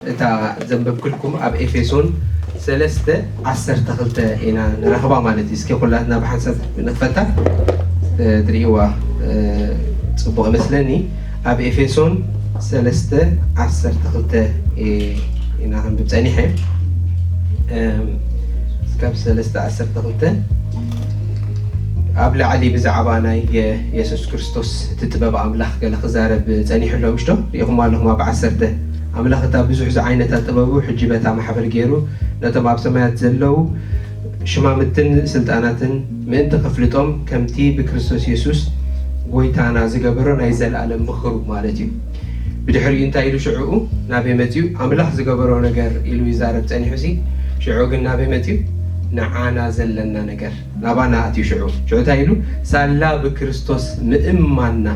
እታ ዘንበብክልኩም ኣብ ኤፌሶን ሰለስተ ዓሰርተ ክልተ ኢና ንረኽባ ማለት እዩ። እስኪ ኩላትና ብሓንሳብ ንኽፈታ፣ እ፣ ትርእይዋ፣ እ፣ ጽቡቕ ይመስለኒ። ኣብ ኤፌሶን ሰለስተ ዓሰርተ ክልተ ኢና ክንብብ ጸኒሐ። እም፣ ካብ ሰለስተ ዓሰርተ ክልተ ኣብ ላዕሊ ብዛዕባ ናይ የ-፣ የሱስ ክርስቶስ እቲ ጥበብ ኣምላኽ ገለ ክዛረብ ጸኒሑ ኣሎ፣ ምሽ ዶ? ርኢኹም ኣለኹም ኣብ ዓሰርተ። ኣምላኽ እታ ብዙሕ ዝዓይነታ ጥበቡ ሕጂ በታ ማሕበር ገይሩ ነቶም ኣብ ሰማያት ዘለዉ ሽማምትን ስልጣናትን ምእንቲ ከፍልጦም ከምቲ ብክርስቶስ የሱስ ጎይታና ዝገበሮ ናይ ዘለኣለም ምኽሩ ማለት እዩ። ብድሕሪኡ እንታይ ኢሉ ሽዕኡ ናበይ መጺኡ? ኣምላኽ ዝገበሮ ነገር ኢሉ ይዛረብ ጸኒሑ ሲ ሽዑ ግን ናበይ መጺኡ? ንዓና ዘለና ነገር ናባና ኣትዩ። ሽዑ ሽዑ እንታይ ኢሉ? ሳላ ብክርስቶስ ምእማንና፣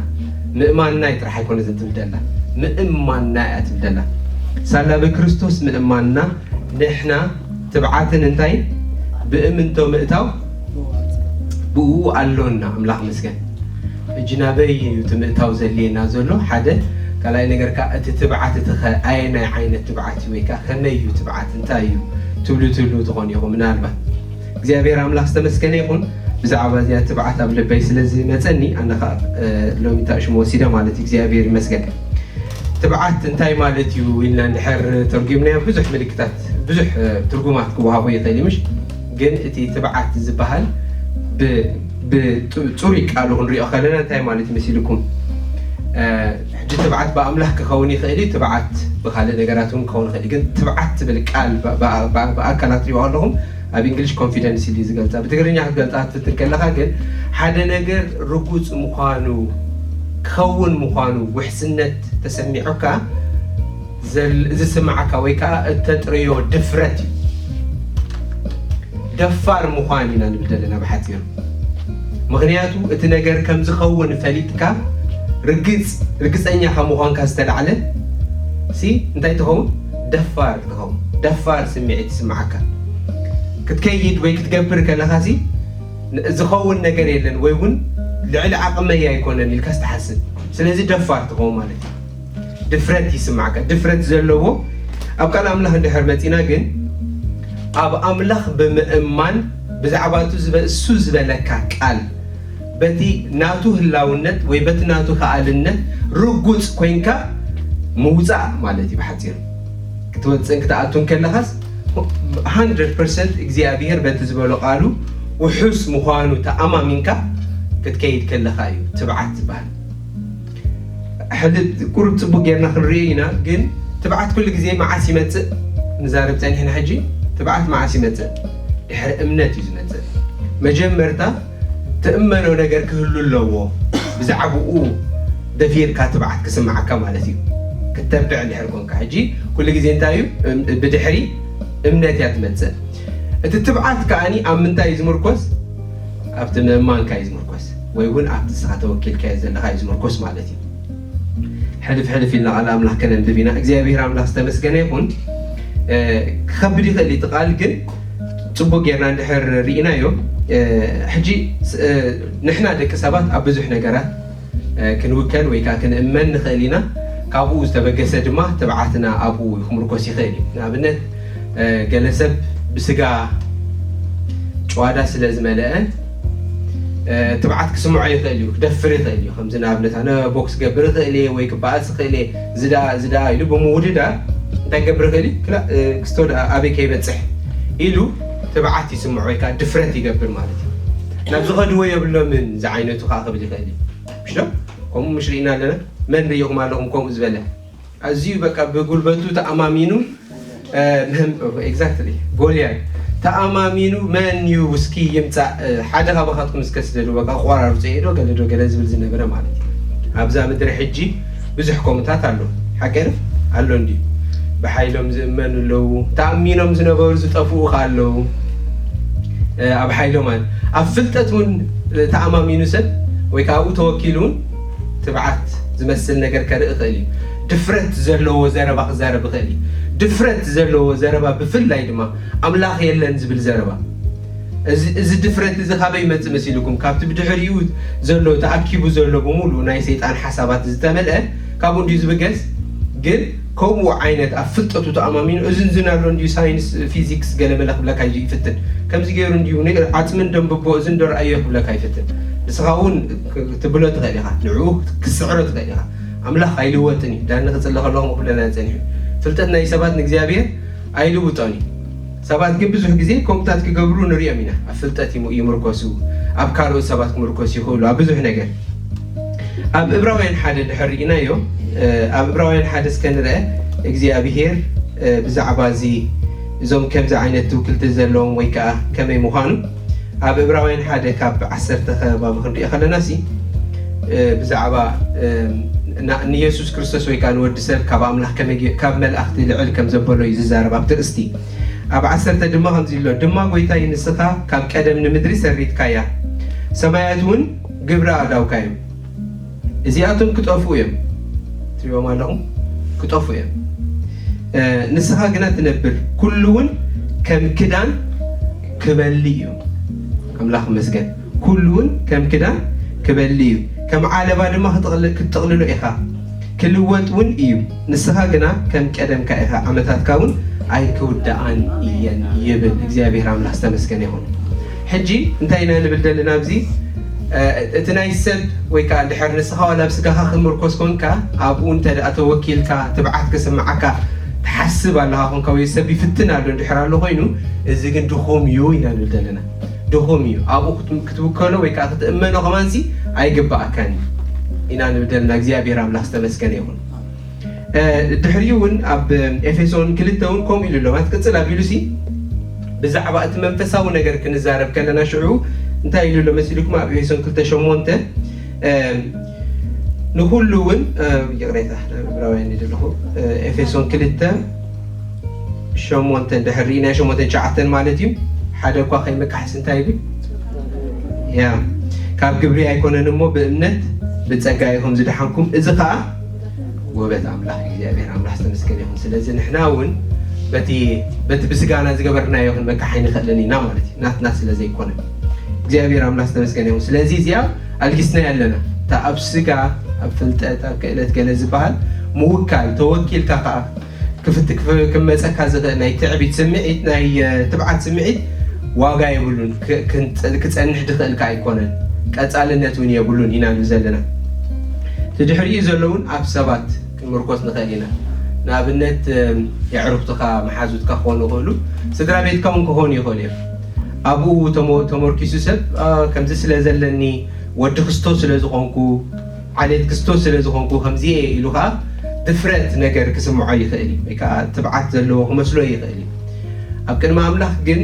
ምእማንና እዩ ጥራሕ ኣይኮነትን ትብል ደላ፣ ምእማንና እያ ትብል ደላ። ሳላ ብክርስቶስ ምእማንና ንሕና ትብዓትን እንታይ ብእምንቶ ምእታው ብኡ ኣሎና። ኣምላኽ መስገን። እጂ ናበይ እዩ እቲ ምእታው ዘድልየና ዘሎ? ሓደ ካልኣይ ነገር ከኣ እቲ ትብዓት እቲ ኸ ኣየናይ ዓይነት ትብዓት እዩ? ወይ ከኣ ከመይ እዩ ትብዓት? እንታይ እዩ ትብሉ ትብሉ ትኾኑ ኢኹም ምናልባት። እግዚኣብሔር ኣምላኽ ዝተመስገነ ይኹን። ብዛዕባ እዚኣ ትብዓት ኣብ ልበይ ስለ ዝመጸኒ ኣነ ኸኣ፣ እ፣ ሎሚ ታእሽሙ ወሲደ ማለት እዩ። እግዚኣብሔር ይመስገን። ትብዓት እንታይ ማለት እዩ ኢልና እንድሕር ተርጒምናዮ ብዙሕ ምልክታት፣ ብዙሕ፣ እ፣ ትርጉማት ክወሃቦ ይኽእል እዩ ምሽ? ግን እቲ ትብዓት ዝበሃል ብ-፣ ብጽ-፣ ጽሩይ ቃሉ ክንሪኦ ከለና እንታይ ማለት ይመስልኩም? እ፣ ሕጂ ትብዓት ብኣምላኽ ክኸውን ይኽእል እዩ፣ ትብዓት ብኻልእ ነገራት እውን ክኸውን ይኽእል እዩ። ግን ትብዓት ትብል ቃል ብ-፣ ብ-፣ ብ-፣ ብኣካላት ትሪእዋ ኣለኹም፣ ኣብ እንግሊሽ ኮንፊደንስ ኢሉ እዩ ዝገልጻ። ብትግርኛ ክትገልጻ ክትፍትን ከለኻ ግን ሓደ ነገር ርጉጽ ምዃኑ፣ ክኸውን ምዃኑ ውሕስነት ተሰሚዑካ ዘል-፣ ዝስምዓካ ወይ ከኣ እተጥርዮ ድፍረት እዩ። ደፋር ምዃን ኢና ንብል ዘለና ብሓጺሩ። ምኽንያቱ እቲ ነገር ከም ዝኸውን ፈሊጥካ ርግጽ-፣ ርግጸኛ ካብ ምዃንካ ዝተላዕለ ሲ እንታይ ትኸውን? ደፋር ትኸውን። ደፋር ስምዒት ይስምዓካ። ክትከይድ ወይ ክትገብር ከለኻ ሲ ን-፣ ዝኸውን ነገር የለን ወይ እውን ልዕሊ ዓቕመይ ኣይኮነን ኢልካ ዝተሓስብ። ስለዚ ደፋር ትኸውን ማለት እዩ። ድፍረት ይስምዓካ። ድፍረት ዘለዎ ኣብ ቃል ኣምላኽ እንድሕር መጺና ግን ኣብ ኣምላኽ ብምእማን ብዛዕባ እቱ ዝበ-፣ እሱ ዝበለካ ቃል በቲ ናቱ ህላውነት ወይ በቲ ናቱ ከኣልነት ርጉጽ ኮይንካ ምውጻእ ማለት እዩ ብሓጺሩ። ክትወጽእን ክትኣቱን ከለኻስ ሃንድረድ ፐርሰንት እግዚኣብሔር በቲ ዝበሎ ቃሉ ውሑስ ምዃኑ ተኣማሚንካ ክትከይድ ከለኻ እዩ ትብዓት ዝበሃል። ሕልት ቁሩብ ጽቡቅ ጌርና ክንርእዮ ኢና። ግን ትብዓት ኩሉ ግዜ መዓስ ይመጽእ? ንዛረብ ጸኒሕና ሕጂ። ትብዓት መዓስ ይመጽእ? ድሕሪ እምነት እዩ ዝመጽእ። መጀመርታ ትእመኖ ነገር ክህሉ ኣለዎ። ብዛዕባኡ ደፊርካ ትብዓት ክስምዓካ ማለት እዩ። ክትተብዕ እንድሕር ኮንካ። ሕጂ ኩሉ ግዜ እንታይ እዩ? እም-፣ ብድሕሪ እምነት እያ ትመጽእ። እቲ ትብዓት ከኣኒ ኣብ ምንታይ እዩ ዝምርኮስ? ኣብቲ ምእማንካ እዩ ዝምርኮስ። ወይ እውን ኣብቲ ንስኻ ተወኪልካዮ ዘለኻ እዩ ዝምርኮስ ማለት እዩ። ሕልፍ ሕልፍ ኢልና ቃል ኣምላኽ ከነንብብ ኢና። እግዚኣብሔር ኣምላኽ ዝተመስገነ ይኹን። እ፣ ክኸብድ ይኽእል እዩ እቲ ቃል፣ ግን ጽቡቅ ጌርና እንድሕር ርኢናዮ፣ እ፣ ሕጂ ስ-፣ እ፣ ንሕና ደቂ ሰባት ኣብ ብዙሕ ነገራት፣ እ፣ ክንውከል ወይ ከኣ ክንእመን ንኽእል ኢና። ካብኡ ዝተበገሰ ድማ ትብዓትና ኣብኡ ክምርኮስ ይኽእል እዩ። ንኣብነት፣ እ፣ ገለ ሰብ ብስጋ ጭዋዳ ስለ ዝመልአ፣ እ፣ ትብዓት ክስምዖ ይኽእል እዩ፣ ክደፍር ይኽእል እዩ። ከምዚ ንኣብነት ኣነ ቦክስ ክገብር እኽእል እየ ወይ ክበኣስ እኽእል እየ፣ እዚ ደኣ፣ እዚ ደኣ ኢሉ ብምውድዳር እንታይ ክገብር ይኽእል እዩ? ክላ-፣ እ፣ ክስቶ ደኣ ኣበይ ከይበጽሕ ኢሉ ትብዓት ይስምዖ ወይ ከኣ ድፍረት ይገብር ማለት እዩ። ናብ ዝኸድዎ የብሎምን ዝዓይነቱ ከኣ ክብል ይኽእል እዩ። ምሽ ዶ? ከምኡ ምሽ ርኢና ኣለና? መን ርኢኹም ኣለኹም ከምኡ ዝበለ? ኣዝዩ በቃ ብጉልበቱ ተኣማሚኑ፣ እ፣ ምህም-፣ ኤግዛክትሊ፣ ጎልያድ ተኣማሚኑ፣ "መን እዩ እስኪ ይምጻእ፣ እ፣ ሓደ ካባኻትኩም እስከ ስደዱ፣ በቃ ቆራርጾ እየ ዶ ገለ ዶ ገለ" ዝብል ዝነበረ ማለት እዩ። ኣብዛ ምድሪ ሕጂ ብዙሕ ከምኡታት ኣሎ። ሓቂ ድዩ? ኣሎ እንድዩ። ብሓይሎም ዝእመኑ ኣለዉ። ተኣሚኖም ዝነበሩ ዝጠፍኡ ከኣ ኣለዉ። እ፣ ኣብ ሓይሎም ኣን-፣ ኣብ ፍልጠት እውን፣ እ፣ ተኣማሚኑ ሰብ ወይ ከኣ ኣብኡ ተወኪሉ እውን ትብዓት ዝመስል ነገር ከርኢ ይኽእል እዩ። ድፍረት ዘለዎ ዘረባ ክዛረብ ይኽእል እዩ። ድፍረት ዘለዎ ዘረባ ብፍላይ ድማ ኣምላኽ የለን ዝብል ዘረባ። እዚ፣ እዚ ድፍረት እዚ ካበይ ይመጽእ መሲልኩም? ካብቲ ብድሕሪኡ ዘሎ ተኣኪቡ ዘሎ ብምሉእ ናይ ሰይጣን ሓሳባት ዝተመልአ ካብኡ እንድዩ ዝብገስ። ግን ከምኡ ዓይነት ኣብ ፍልጠቱ ተኣማሚኑ፣ እዚ እንዝን ኣሎ እንድዩ፣ ሳይንስ፣ ፊዚክስ፣ ገለ መለ ክብለካ ይፍትን። ከምዚ ገይሩ እንድዩ፣ ነ-፣ ዓጽሚ እንደንብቦ፣ እዚ እንደርኣዮ ክብለካ ይፍትን። ንስኻ እውን ክ-፣ ክትብሎ ትኽእል ኢኻ፣ ንዕኡ ክትስዕሮ ትኽእል ኢኻ። ኣምላኽ ኣይልወጥን እዩ። ዳኒ ክጽሊ ከለኹም ክብለና ጸኒሑ። ፍልጠት ናይ ሰባት ንእግዚኣብሔር ኣይልውጦን እዩ። ሰባት ግን ብዙሕ ግዜ ከምኡታት ክገብሩ ንሪኦም ኢና። ኣብ ፍልጠት ይም-፣ ይምርኮሱ፣ ኣብ ካልኦት ሰባት ክምርኮሱ ይኽእሉ፣ ኣብ ብዙሕ ነገር። ኣብ ዕብራውያን ሓደ ድሕር ርኢናዮ፣ እ፣ ኣብ ዕብራውያን ሓደ እስከ ንርአ፣ እግዚኣብሄር፣ እ፣ ብዛዕባ እዚ፣ እዞም ከምዚ ዓይነት ትውክልቲ ዘለዎም ወይ ከዓ ከመይ ምዃኑ፣ ኣብ ዕብራውያን ሓደ ካብ ዓሰርተ ከባቢ ክንሪኦ ከለና ሲ፣ እ፣ ብዛዕባ፣ እ፣ ና-፣ ንየሱስ ክርስቶስ ወይ ከዓ ንወዲ ሰብ ካብ ኣምላኽ ከመይ ገ-፣ ካብ መላእኽቲ ልዕል ከም ዘበሎ እዩ ዝዛረብ ኣብቲ ርእስቲ። ኣብ ዓሰርተ ድማ ከምዚ ኣሎ፣ "ድማ ጎይታይ ንስኻ ካብ ቀደም ንምድሪ ሰሪትካያ፣ ሰማያት እውን ግብሪ ኣእዳውካ እዮም። እዚኣቶም ክጠፍኡ እዮም።" ትሪእዎም ኣለኹም? ክጠፍኡ እዮም። እ፣ "ንስኻ ግና ትነብር፣ ኩሉ እውን ከም ክዳን ክበሊ እዩ።" ኣምላኽ ይመስገን። "ኩሉ እውን ከም ክዳን ክበሊ እዩ፣ ከም ዓለባ ድማ ክትቕል-፣ ክትጥቕልሎ ኢኻ። ክልወጥ እውን እዩ፣ ንስኻ ግና ከም ቀደምካ ኢኻ፣ ዓመታትካ እውን ኣይክውድኣን እየን" ይብል። እግዚኣብሔር ኣምላኽ ዝተመስገነ ይኹን። ሕጂ እንታይ ኢና ንብል ዘለና ኣብዚ? እ፣ እቲ ናይ ሰብ ወይ ከዓ እንድሕር ንስኻ ዋላ ኣብ ስጋኻ ክትምርኮስ ኮንካ፣ ኣብኡ እንተ ደኣ ተወኪልካ፣ ትብዓት ክስምዓካ ትሓስብ ኣለኻ ኮንካ፣ ወይ ሰብ ይፍትን ኣሎ እንድሕር ኣሎ ኮይኑ፣ እዚ ግን ድኹም እዩ ኢና ንብል ዘለና። ድኹም እዩ። ኣብኡ ክት-፣ ክትውከሎ ወይ ከዓ ክትእመኖ ከማንሲ ኣይግብኣካን እዩ ኢና ንብል ዘለና። እግዚኣብሔር ኣምላኽ ዝተመስገነ ይኹን። እ፣ ድሕሪኡ እውን ኣብ ኤፌሶን ክልተ እውን ከምኡ ኢሉ ኣሎ። ማለት ቅጽል ኣቢሉሲ ብዛዕባ እቲ መንፈሳዊ ነገር ክንዛረብ ከለና ሽዑ እንታይ ኢሉ ኣሎ መሲልኩም? ኣብ ኤፌሶን ክልተ ሸሞንተ፣ እ፣ ንኹሉ እውን፣ እ፣ ይቕሬታ፣ ናብ ዕብራውያን እየ ዘለኹ። እ፣ ኤፌሶን ክልተ ሸሞንተ እንድሕር ርኢና፣ ሸሞንተ ትሽዓተ ማለት እዩ። ሓደ እኳ ከይመካሕስ እንታይ ይብል? ያ፣ "ካብ ግብሪ ኣይኮነን እሞ ብእምነት ብጸጋ ኢኹም ዝደሓንኩም፣ እዚ ኸኣ ውበት ኣምላኽ እግዚኣብሔር ኣምላኽ ዝተመስገነ ይኹን።" ስለዚ ንሕና እውን በቲ፣ በቲ ብስጋና ዝገበርናዮ ክንመካሕ ኣይንኽእልን ኢና ማለት እዩ፣ ናትና ስለ ዘይኮነ። እግዚኣብሔር ኣምላኽ ዝተመስገነ ይኹን። ስለዚ እዚኣ ኣልጊስናያ ኣለና። እታ ኣብ ስጋ፣ ኣብ ፍልጠት፣ ኣብ ክእለት ገለ ዝበሃል ምውካል፣ ተወኪልካ ኸኣ ክፍት-፣ ክፍ-፣ ክመጸካ ዝኽእል ናይ ትዕቢት ስምዒት፣ ናይ፣ እ፣ ትብዓት ስምዒት ዋጋ የብሉን። ክ-፣ ክንጽ-፣ ክጸንሕ ድኽእል ከኣ ኣይኮነን። ቀጻልነት እውን የብሉን ኢና ንብል ዘለና። እቲ ድሕሪኡ ዘሎ እውን ኣብ ሰባት ክንምርኮስ ንኽእል ኢና። ንኣብነት፣ እ፣ የዕሩኽትኻ፣ መሓዙትካ ክኾኑ ይኽእሉ፣ ስድራ ቤትካ እውን ክኾኑ ይኽእሉ እዮም። ኣብኡ ተሞ-፣ ተመርኪሱ ሰብ፣ "አ፣ ከምዚ ስለ ዘለኒ፣ ወዲ ክርስቶስ ስለ ዝኾንኩ፣ ዓሌት ክርስቶስ ስለ ዝኾንኩ ከምዚ እየ" ኢሉ ኸዓ ድፍረት ነገር ክስምዖ ይኽእል እዩ፣ ወይ ከዓ ትብዓት ዘለዎ ክመስሎ ይኽእል እዩ። ኣብ ቅድሚ ኣምላኽ ግን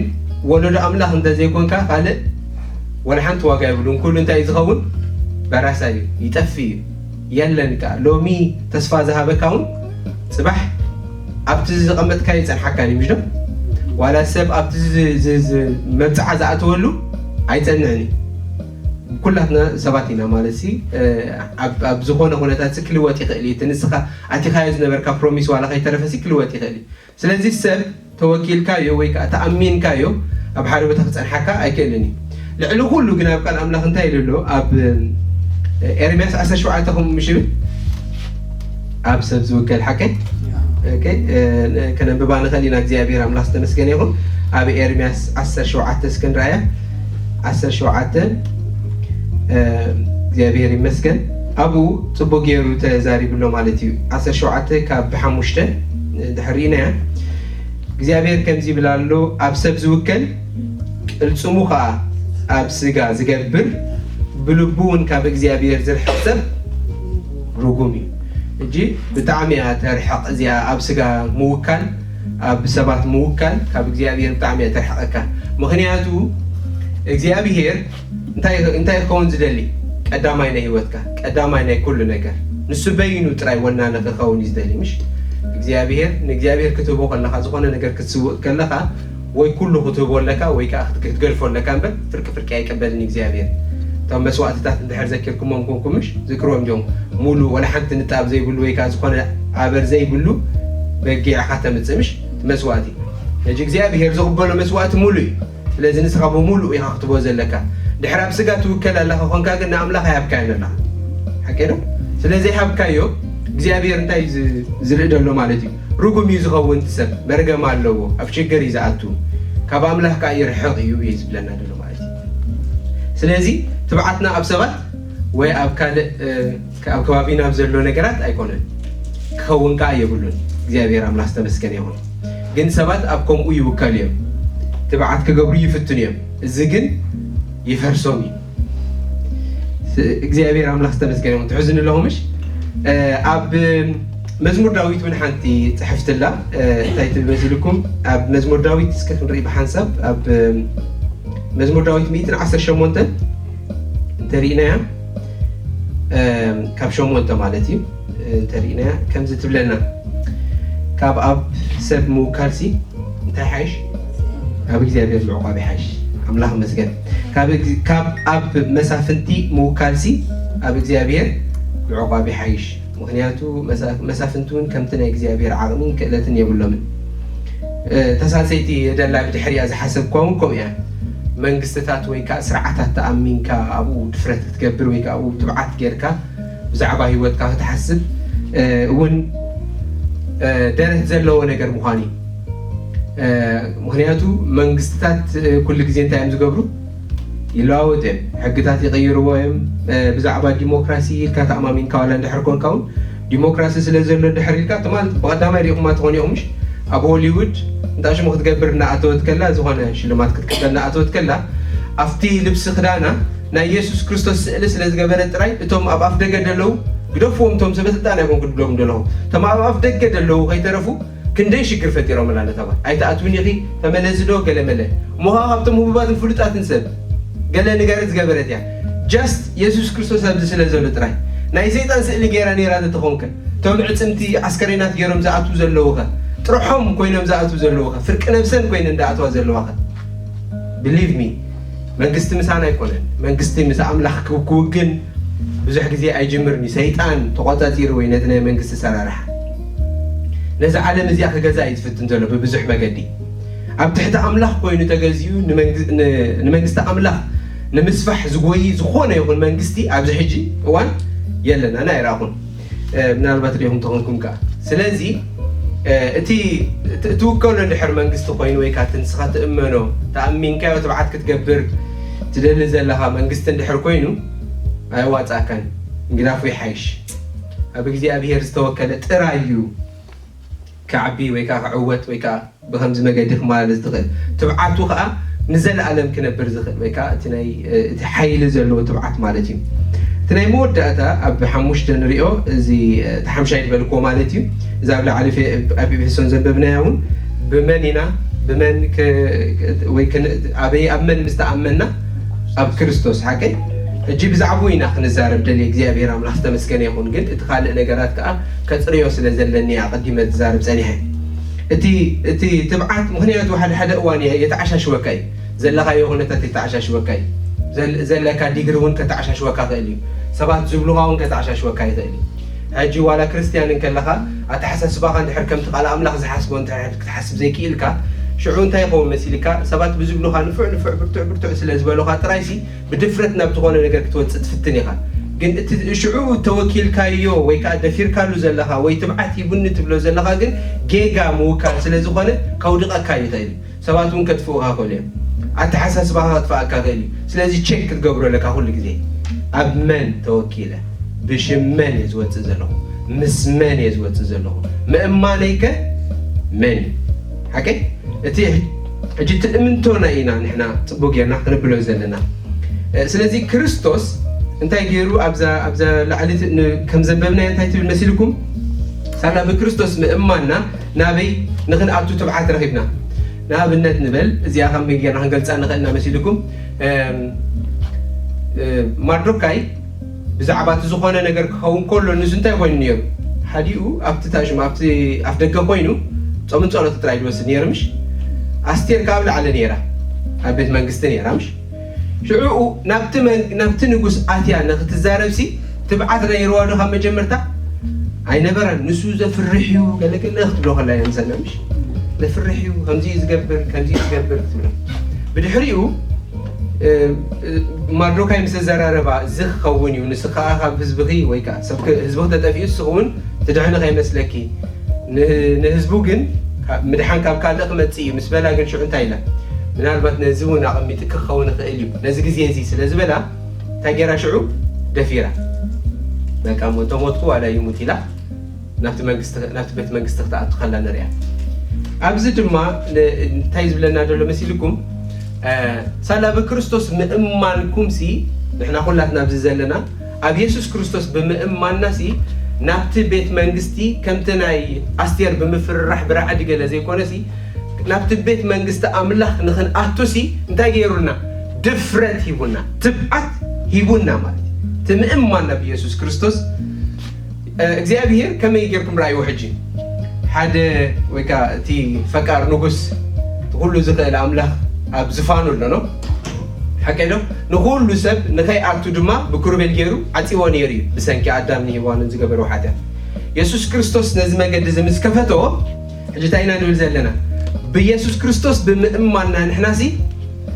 ወለዶ ኣምላኽ እንተዘይኮንካ ካልእ ወላ ሓንቲ ዋጋ የብሉን። ኩሉ እንታይ እዩ ዝኸውን? በራሳ እዩ፣ ይጠፍእ እዩ፣ የለን ከኣ። ሎሚ ተስፋ ዝሃበካ እውን ጽባሕ ኣብቲ ዝቐመጥካዮ ይጸንሓካን እዩ፣ ምሽ ዶ? ዋላ ሰብ ኣብቲ ዝ-፣ ዝ-፣ ዝ-፣ መብጽዓ ዝኣተወሉ ኣይጸንዕን እዩ። ኩላትና ሰባት ኢና ማለት ሲ፣ እ፣ ኣብ፣ ኣብ ዝኾነ ኩነታት ሲ ክልወጥ ይኽእል እዩ። እቲ ንስኻ ኣቲኻዮ ዝነበርካ ፕሮሚስ ዋላ ከይተረፈ ሲ ክልወጥ ይኽእል እዩ። ስለዚ ሰብ ተወኪልካዮ ወይ ከዓ ተኣሚንካዮ ኣብ ሓደ ቦታ ክጸንሓካ ኣይክእልን እዩ። ልዕሊ ኩሉ ግን ኣብ ቃል ኣምላኽ እንታይ ኢሉ ኣሎ? ኣብ፣ እ፣ ኤርምያስ ዓሰርተ ሸውዓተ ከምኡ ምሽ ይብል? ኣብ ሰብ ዝውከል ሓቀይ? ኦኬ፣ እ፣ ከነንብባ ንኽእል ኢና። እግዚኣብሔር ኣምላኽ ዝተመስገነ ይኹን። ኣብ ኤርምያስ ዓሰርተ ሸውዓተ እስከ ንርኣያ። ዓሰርተ ሸውዓተ፣ እ፣ እግዚኣብሔር ይመስገን። ኣብኡ ጽቡቅ ገይሩ ተዛሪቡ ኣሎ ማለት እዩ። ዓሰርተ ሸውዓተ ካብ ሓሙሽተ ድሕር ርኢናያ። እግዚኣብሔር ከምዚ ይብል ኣሎ፣ ኣብ ሰብ ዝውከል፣ ቅልጽሙ ኸኣ ኣብ ስጋ ዝገብር፣ ብልቡ እውን ካብ እግዚኣብሔር ዝርሕቕ ሰብ ርጉም እዩ። ሕጂ ብጣዕሚ እያ ተርሕቕ እዚኣ፣ ኣብ ስጋ ምውካል፣ ኣብ ሰባት ምውካል ካብ እግዚኣብሔር ብጣዕሚ እያ ተርሕቐካ። ምኽንያቱ እግዚኣብሔር እንታይ፣ እንታይ ክኸውን ዝደሊ? ቀዳማይ ናይ ህይወትካ፣ ቀዳማይ ናይ ኩሉ ነገር። ንሱ በይኑ ጥራይ ወናኒ ክኸውን እዩ ዝደሊ፣ ምሽ? እግዚኣብሔር፣ ንእግዚኣብሔር ክትህቦ ከለኻ፣ ዝኾነ ነገር ክትስውእ ከለኻ፣ ወይ ኩሉ ክትህቦ ኣለካ፣ ወይ ከዓ ክት-፣ ክትገድፎ ኣለካ እምበር፣ ፍርቂ ፍርቂ ኣይቅበልን እግዚኣብሔር። እቶም መስዋእትታት እንድሕር ዘኪርኩሞም ኮንኩም፣ ምሽ? ዝክርዎም እዮም። ሙሉ፣ ወላ ሓንቲ ንጣብ ዘይብሉ፣ ወይ ከዓ ዝኾነ ኣበር ዘይብሉ በጊዕ ኢኻ ተምጽእ፣ ምሽ? እቲ መስዋእቲ። ሕጂ እግዚኣብሔር ዝቕበሎ መስዋእቲ ሙሉ እዩ። ስለዚ ንስኻ ብምሉእ ኢኻ ክትቦ ዘለካ። ድሕሪ ኣብ ስጋ ትውከል ኣለኻ ኾንካ ግን ንኣምላኽ ኣይሃብካዮን ኣለኻ። ሓቂ ዶ? ስለ ዘይሃብካዮ፣ እግዚኣብሔር እንታይ እዩ ዝ- ዝርኢ ዘሎ ማለት እዩ? ርጉም እዩ ዝኸውን እቲ ሰብ፣ መርገም ኣለዎ፣ ኣብ ሽግር እዩ ዝኣቱ፣ ካብ ኣምላኽ ከዓ ይርሕቕ እዩ እዩ ዝብለና ዘሎ ማለት እዩ። ስለዚ ትብዓትና ኣብ ሰባት ወይ ኣብ ካልእ እ፣ ኣብ ከባቢና ኣብ ዘሎ ነገራት ኣይኮነን፣ ክኸውን ከዓ የብሉን። እግዚኣብሔር ኣምላኽ ዝተመስገነ ይኹን። ግን ሰባት ኣብ ከምኡ ይውከሉ እዮም፣ ትብዓት ክገብሩ ይፍትኑ እዮም። እዚ ግን ይፈርሶም እዩ። እግዚኣብሔር ኣምላኽ ዝተመስገነ ይኹን። ትሕዝኒ ኣለኹምሽ? ኣብ መዝሙር ዳዊት እውን ሓንቲ ፅሕፍትላ እንታይ ትብል መሲልኩም? ኣብ መዝሙር ዳዊት እስኪ ክንርኢ ብሓንሳብ ኣብ መዝሙር ዳዊት ሚእትን ዓሰርተ ሸሞንተን እንተሪእናያ፣ ካብ ሸሞንተ ማለት እዩ፣ እንተሪእናያ ከምዚ ትብለና፣ ካብ ኣብ ሰብ ምውካልሲ እንታይ ሓይሽ? ኣብ እግዚኣብሔር ምዕቋብ ይሓይሽ። ኣምላኽ መስገን። ካብ ኣብ መሳፍንቲ ምውካልሲ ኣብ እግዚኣብሔር ምዕቋብ ይሓይሽ። ምኽንያቱ መሳፍንቲ እውን ከምቲ ናይ እግዚኣብሔር ዓቕምን ክእለትን የብሎምን። ተሳሰይቲ የደላ ብድሕሪያ ዝሓሰብኳ እውን ከምኡ እያ። መንግስትታት ወይ ከዓ ስርዓታት ተኣሚንካ ኣብኡ ድፍረት ክትገብር ወይ ከዓ ኣብኡ ትብዓት ጌርካ ብዛዕባ ህይወትካ ክትሓስብ እውን ደረት ዘለዎ ነገር ምዃን እዩ። ምኽንያቱ መንግስትታት ኩሉ ግዜ እንታይ እዮም ዝገብሩ? ይለዋወጡ እዮም። ሕግታት ይቕይርዎ እዮም። ብዛዕባ ዲሞክራሲ ኢልካ ተኣማሚንካ ዋላ እንድሕር ኮንካ እውን ዲሞክራሲ ስለ ዘሎ ድሕር ኢልካ ትማል ብቐዳማይ ሪኢኹማ ትኾኑ ኢኹም ምሽ? ኣብ ሆሊውድ እንታይ ሽሙ ክትገብር እናኣተወት ከላ፣ ዝኾነ ሽልማት ክትቅበል እናኣተወት ከላ፣ ኣብቲ ልብሲ ክዳና ናይ የሱስ ክርስቶስ ስእሊ ስለ ዝገበረ ጥራይ እቶም ኣብ ኣፍ ደገ ዘለዉ ግደፍዎም፣ እቶም ሰበስልጣን ኣይኮንኩ ድብሎም ዘለኹ፣ እቶም ኣብ ኣፍ ደገ ዘለዉ ከይተረፉ ክንደይ ሽግር ፈጢሮምላ ነታ ጓል። ኣይትኣትውን ኢኺ፣ ተመለሲ ዶ ገለ መለ። እሞ ኸዓ ካብቶም ህቡባትን ፍሉጣትን ሰብ ገለ ንገረት ዝገበረት እያ። ጃስት የሱስ ክርስቶስ ኣብዚ ስለ ዘሎ ጥራይ። ናይ ሰይጣን ስእሊ ገይራ ነይራ ተተኾንከ፣ እቶም ዕፅምቲ ዓስከሬናት ገይሮም ዝኣትዉ ዘለዉ ኸ? ጥርሖም ኮይኖም ዝኣትዉ ዘለዉ ኸ? ፍርቂ ነብሰን ኮይነን ዝኣትዋ ዘለዋ ኸ? ብሊቭ ሚ፣ መንግስቲ ምሳና ኣይኮነን። መንግስቲ ምስ ኣምላኽ ክው- ክውግን ብዙሕ ግዜ ኣይጅምርን እዩ። ሰይጣን ተቖጻጺሩ ወይ ነቲ ናይ መንግስቲ ሰራርሓ ነዚ ዓለም እዚኣ ክገዛ እዩ ዝፍትን ዘሎ ብብዙሕ መገዲ። ኣብ ትሕቲ ኣምላኽ ኮይኑ ተገዚኡ ንመንግ- ን- ንመንግስቲ ኣምላኽ ንምስፋሕ ዝጎይ ዝኾነ ይኹን መንግስቲ ኣብዚ ሕጂ እዋን የለን፣ ኣነ ኣይረኣኹን። እ፣ ምናልባት ሪኢኹም ተኾንኩም ከኣ። ስለዚ እ፣ እቲ እቲ- እትውከሎ እንድሕር መንግስቲ ኮይኑ ወይ ከዓ እቲ ንስኻ ትእመኖ ተኣሚንካዮ ትብዓት ክትገብር ትደሊ ዘለኻ መንግስቲ እንድሕር ኮይኑ ኣየዋፃእካን። እንግዳፉ ይሓይሽ። ኣብ እግዚኣብሔር ዝተወከለ ጥራይ እዩ ክዓቢ ወይ ከዓ ክዕወት ወይ ከዓ ብኸምዚ መገዲ ክመላለስ ዝኽእል። ትብዓቱ ከዓ ንዘለኣለም ክነብር ዝኽእል ወይ ከዓ እቲ ናይ እቲ ሓይሊ ዘለዎ ትብዓት ማለት እዩ። እቲ ናይ መወዳእታ ኣብ ሓሙሽተ ንሪኦ፣ እዚ እቲ ሓምሻይ ዝበልክዎ ማለት እዩ። እዚ ኣብ ላዕሊ ኣብ ኤፌሶን ዘንበብናያ እውን ብመን ኢና ብመን ወይ ኣበይ ኣብ መን ምስተኣመና ኣብ ክርስቶስ ሓቀይ። ሕጂ ብዛዕባኡ ኢና ክንዛረብ ደልየ እግዚኣብሔር ኣምላኽ ዝተመስገነ ይኹን። ግን እቲ ካልእ ነገራት ከዓ ከፅርዮ ስለ ዘለኒ ኣቐዲመ ዝዛረብ ፀኒሐ። እቲ እቲ ትብዓት ምኽንያቱ ሓደ ሓደ እዋን የተዓሻሽወካ እዩ። ዘለኻዮ ኩነታት የተዓሻሽወካ እዩ። ዘለካ ዲግሪ እውን ከተዓሻሽወካ ክእል እዩ። ሰባት ዝብሉኻ እውን ከተዓሻሽወካ ይኽእል እዩ። ሕጂ ዋላ ክርስትያን እንከለኻ ኣተሓሳስባኻ እንድሕር ከምቲ ቃል ኣምላኽ ዝሓስቦ እንድሕር ክትሓስብ ዘይክኢልካ ሽዑ እንታይ ይኸውን መሲልካ? ሰባት ብዝብሉኻ ንፉዕ ንፉዕ ብርቱዕ ብርቱዕ ስለ ዝበሉኻ ጥራይሲ ብድፍረት ናብ ዝኾነ ነገር ክትወፅእ ትፍትን ኢኻ። ግን እቲ ሽዑ ተወኪልካዮ ወይ ከዓ ደፊርካሉ ዘለኻ ወይ ትብዓት ሂቡኒ ትብሎ ዘለኻ ግን ጌጋ ምውካል ስለ ዝኾነ ከውድቐካ ይኽእል እዩ። ሰባት እውን ከጥፍኡኻ ይኽእሉ እዮም። ኣተሓሳስባኻ ከጥፍኣካ ይኽእል እዩ። ስለዚ ቸክ ክትገብሮ ኣለካ ኩሉ ግዜ። ኣብ መን ተወኪለ? ብሽም መን እየ ዝወፅእ ዘለኹ? ምስ መን እየ ዝወፅእ ዘለኹ? ምእማነይከ መን እዩ? ሓቀይ? እቲ ሕጂ ትእምንቶና ኢና ንሕና ፅቡቅ ጌርና ክንብሎ ዘለና። ስለዚ ክርስቶስ እንታይ ገይሩ ኣብዛ ኣብዛ ላዕሊ ከም ዘንበብናዮ እንታይ ትብል መሲልኩም? ሳላ ብክርስቶስ ምእማንና ናበይ ንኽንኣቱ ትብዓት ረኺብና? ንኣብነት ንበል፣ እዚኣ ከመይ ጌርና ክንገልፃ ንኽእልና መሲልኩም? ማርዶካይ ብዛዕባ እቲ ዝኾነ ነገር ክኸውን ከሎ ንሱ እንታይ ኮይኑ ነይሩ? ሓዲኡ ኣብቲ ታሽሙ ኣብቲ ኣፍ ደገ ኮይኑ ጾምን ጸሎት ጥራይ ዝወስድ ነይሩ ምሽ? ኣስቴር ካብ ላዕሊ ነይራ፣ ኣብ ቤት መንግስቲ ነይራ ምሽ? ሽዑ ናብቲ ናብቲ ንጉስ ኣትያ ንክትዛረብሲ ትብዓት ነይርዋ ዶ ካብ መጀመርታ? ኣይነበረን። ንሱ ዘፍርሕ እዩ ገለገለ ክትብሎ ከላ እያ ምሰና ምሽ? ዘፍርሕ እዩ፣ ከምዚ እዩ ዝገብር፣ ከምዚ እዩ ዝገብር ክትብሎ። ብድሕሪኡ ማርዶካይ ምስ ዘዘራረባ፣ እዚ ክኸውን እዩ፣ ንስኻ ካብ ህዝብኺ ወይ ከዓ ሰብ ህዝብኺ ተጠፊኡ ንስኺ እውን እቲ ድሕኒ ከይመስለኪ፣ ንህዝቡ ግን ምድሓን ካብ ካልእ ክመጽእ እዩ ምስ በላ፣ ግን ሽዑ እንታይ ኢላ? ምናልባት ነዚ እውን ኣቐሚጥኪ ክኸውን ይኽእል እዩ፣ ነዚ ግዜ እዚ ስለ ዝበላ፣ እንታይ ገይራ ሽዑ? ደፊራ። በቃ እሞ እንተሞትኩ ዋላ ይሙት ኢላ ናብቲ መንግስቲ፣ ናብቲ ቤት መንግስቲ ክትኣቱ ከላ ንሪኣ። ኣብዚ ድማ እንታይ ዝብለና ዘሎ መሲልኩም? ሳላ ብክርስቶስ ምእማንኩምሲ፣ ንሕና ኩላትና ኣብዚ ዘለና ኣብ የሱስ ክርስቶስ ብምእማንናሲ፣ ናብቲ ቤት መንግስቲ ከምቲ ናይ ኣስቴር ብምፍርራሕ ብራዕዲ ገለ ዘይኮነሲ፣ ናብቲ ቤት መንግስቲ ኣምላኽ ንኽንኣቱሲ እንታይ ገይሩና? ድፍረት ሂቡና፣ ትብዓት ሂቡና ማለት እዩ። እቲ ምእማን ናብ የሱስ ክርስቶስ እግዚኣብሔር ከመይ ጌርኩም ረኣይዎ? ሕጂ ሓደ ወይ ከዓ እቲ ፈቃር ንጉስ፣ ኩሉ ዝኽእል ኣምላኽ ኣብ ዝፋኑ ኣሎ፣ ኖ? ሓቀይ ዶ? ንኹሉ ሰብ ንኸይኣቱ ድማ ብክሩቤል ገይሩ ዓፂዎ ነይሩ እዩ፣ ብሰንኪ ኣዳም ንሄዋንን ዝገበርዎ ሓጢኣት። የሱስ ክርስቶስ ነዚ መገዲ እዚ ምስ ከፈቶ፣ ሕጂ እንታይ ኢና ንብል ዘለና? ብየሱስ ክርስቶስ ብምእማንና ንሕናሲ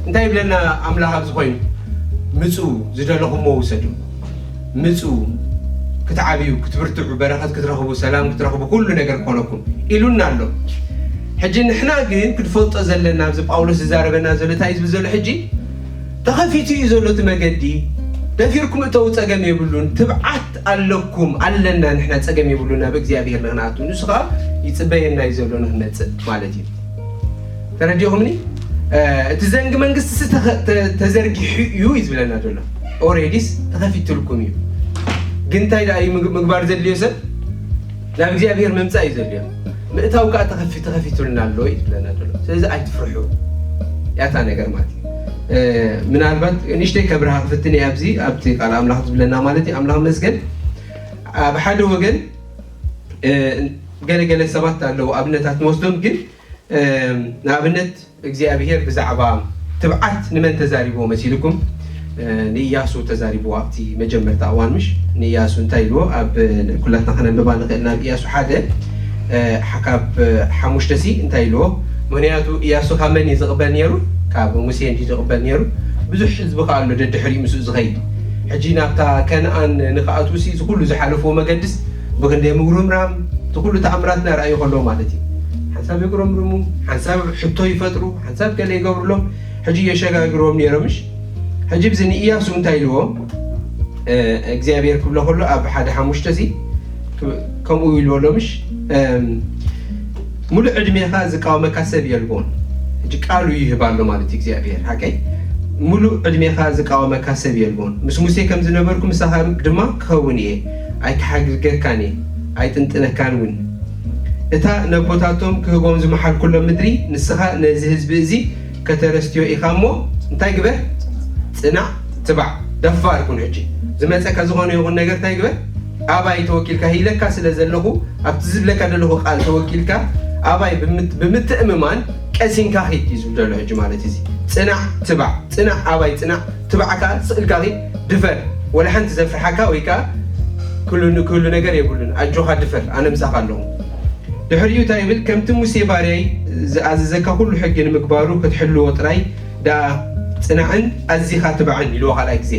እንታይ ይብለና ኣምላኽ ኣብዚ ኮይኑ? ምፁ፣ ዝደለኹሞ ውሰዱ። ምፁ፣ ክትዓብዩ፣ ክትብርትዑ፣ በረኸት ክትረኽቡ፣ ሰላም ክትረኽቡ፣ ኩሉ ነገር ክኾነኩም ኢሉና ኣሎ። ሕጂ ንሕና ግን ክንፈልጦ ዘለና፣ ኣብዚ ጳውሎስ ዝዛረበና ዘሎ እንታይ እዩ ዝብል ዘሎ ሕጂ? ተኸፊቱ እዩ ዘሎ እቲ መገዲ። ደፊርኩም እተው፣ ጸገም የብሉን። ትብዓት ኣለኩም፣ ኣለና ንሕና፣ ጸገም የብሉን ናብ እግዚኣብሔር ንኽንኣቱ። ንሱ ኸኣ ይጽበየና እዩ ዘሎ ንኽንመጽእ ማለት እዩ። ተረዲኹምኒ? እቲ ዘንጊ መንግስቲ ተዘርጊሑ እዩ እዩ ዝብለና ዘሎ። ኦሬዲስ ተኸፊትልኩም እዩ። ግን እንታይ ደኣ እዩ ምግባር ዘድልዮ ሰብ? ናብ እግዚኣብሔር ምምፃእ እዩ ዘድልዮ። ምእታው ከዓ ተኸፊ ተኸፊቱልና ኣሎ እዩ ዝብለና ዘሎ። ስለዚ ኣይትፍርሑ። ያታ ነገር ማለት እዩ። ምናልባት ንእሽተይ ከብርሃ ክፍትን እየ ኣብዚ ኣብቲ ቃል ኣምላኽ ዝብለና ማለት እዩ። ኣምላኽ መስገን ኣብ ሓደ ወገን ገለገለ ሰባት ኣለዉ ኣብነታት ንወስዶም ግን ንኣብነት እግዚኣብሔር ብዛዕባ ትብዓት ንመን ተዛሪብዎ መሲልኩም? ንእያሱ ተዛሪብዎ ኣብቲ መጀመርታ እዋን ምሽ ንእያሱ እንታይ ኢልዎ ኣብ ኩላትና ከነንብባ ንኽእል ናብ እያሱ ሓደ ካብ ሓሙሽተ ሲ እንታይ ኢልዎ? ምክንያቱ እያሱ ካብ መን እዩ ዝቕበል ነይሩ? ካብ ሙሴ እንዲ ዝቕበል ነይሩ። ብዙሕ ህዝቢ ከኣ ኣሎ ደድሕሪኡ ምስኡ ዝኸይድ። ሕጂ ናብታ ከነኣን ንክኣትዉ ሲ እዚ ኩሉ ዝሓለፍዎ መገድስ ብክንደይ ምጉርምራም እቲ ኩሉ ተኣምራት እናረኣዩ ከለዉ ማለት እዩ። ሓንሳብ የጉረምርሙ፣ ሓንሳብ ሕቶ ይፈጥሩ፣ ሓንሳብ ገለ ይገብሩሎም። ሕጂ የሸጋግርዎም ነይሮም ምሽ? ሕጂ ብዚ ንእያሱ እንታይ ኢልዎ እግዚኣብሔር ክብሎ ከሎ ኣብ ሓደ ሓሙሽተ ሲ ከምኡ ኢልዎ ኣሎ ምሽ? ሙሉእ ዕድሜኻ ዝቃወመካ ሰብ የልቦን። ሕጂ ቃሉ ይህብ ኣሎ ማለት እዩ እግዚኣብሔር ሓቀይ። ሙሉእ ዕድሜኻ ዝቃወመካ ሰብ የልቦን። ምስ ሙሴ ከም ዝነበርኩ ምሳኻ ድማ ክኸውን እየ፣ ኣይክሓግገካን እየ፣ ኣይጥንጥነካን እውን። እታ ነቦታቶም ክህቦም ዝመሓልኩሎም ምድሪ ንስኻ ነዚ ህዝቢ እዚ ከተረስትዮ ኢኻ እሞ እንታይ ግበር? ጽናዕ፣ ትባዕ፣ ደፋር ኩን። ሕጂ ዝመጸካ ዝኾነ ይኹን ነገር እንታይ ግበር? ኣባይ ተወኪልካ ሂለካ ስለ ዘለኹ ኣብቲ ዝብለካ ዘለኹ ቃል ተወኪልካ ኣባይ ብምትእምማን ቀሲንካ ኺድ እዩ ዝብል ዘሎ ሕጂ ማለት እዚ። ጽናዕ፣ ትባዕ፣ ጽናዕ፣ ኣባይ ጽናዕ፣ ትባዕ ከዓ ስእልካ ኺድ፣ ድፈር። ወላ ሓንቲ ዘፍርሓካ ወይ ከዓ ክሉ ነገር የብሉን። ኣጆኻ ድፈር፣ ኣነ ምሳኻ ኣለኹ። ድሕሪኡ እንታይ ይብል? ከምቲ ሙሴ ባርያይ ዝኣዘዘካ ኩሉ ሕጊ ንምግባሩ ክትሕልዎ ጥራይ ደኣ ጽናዕን ኣዚኻ ትባዕን ኢልዎ ካልኣይ ግዜ።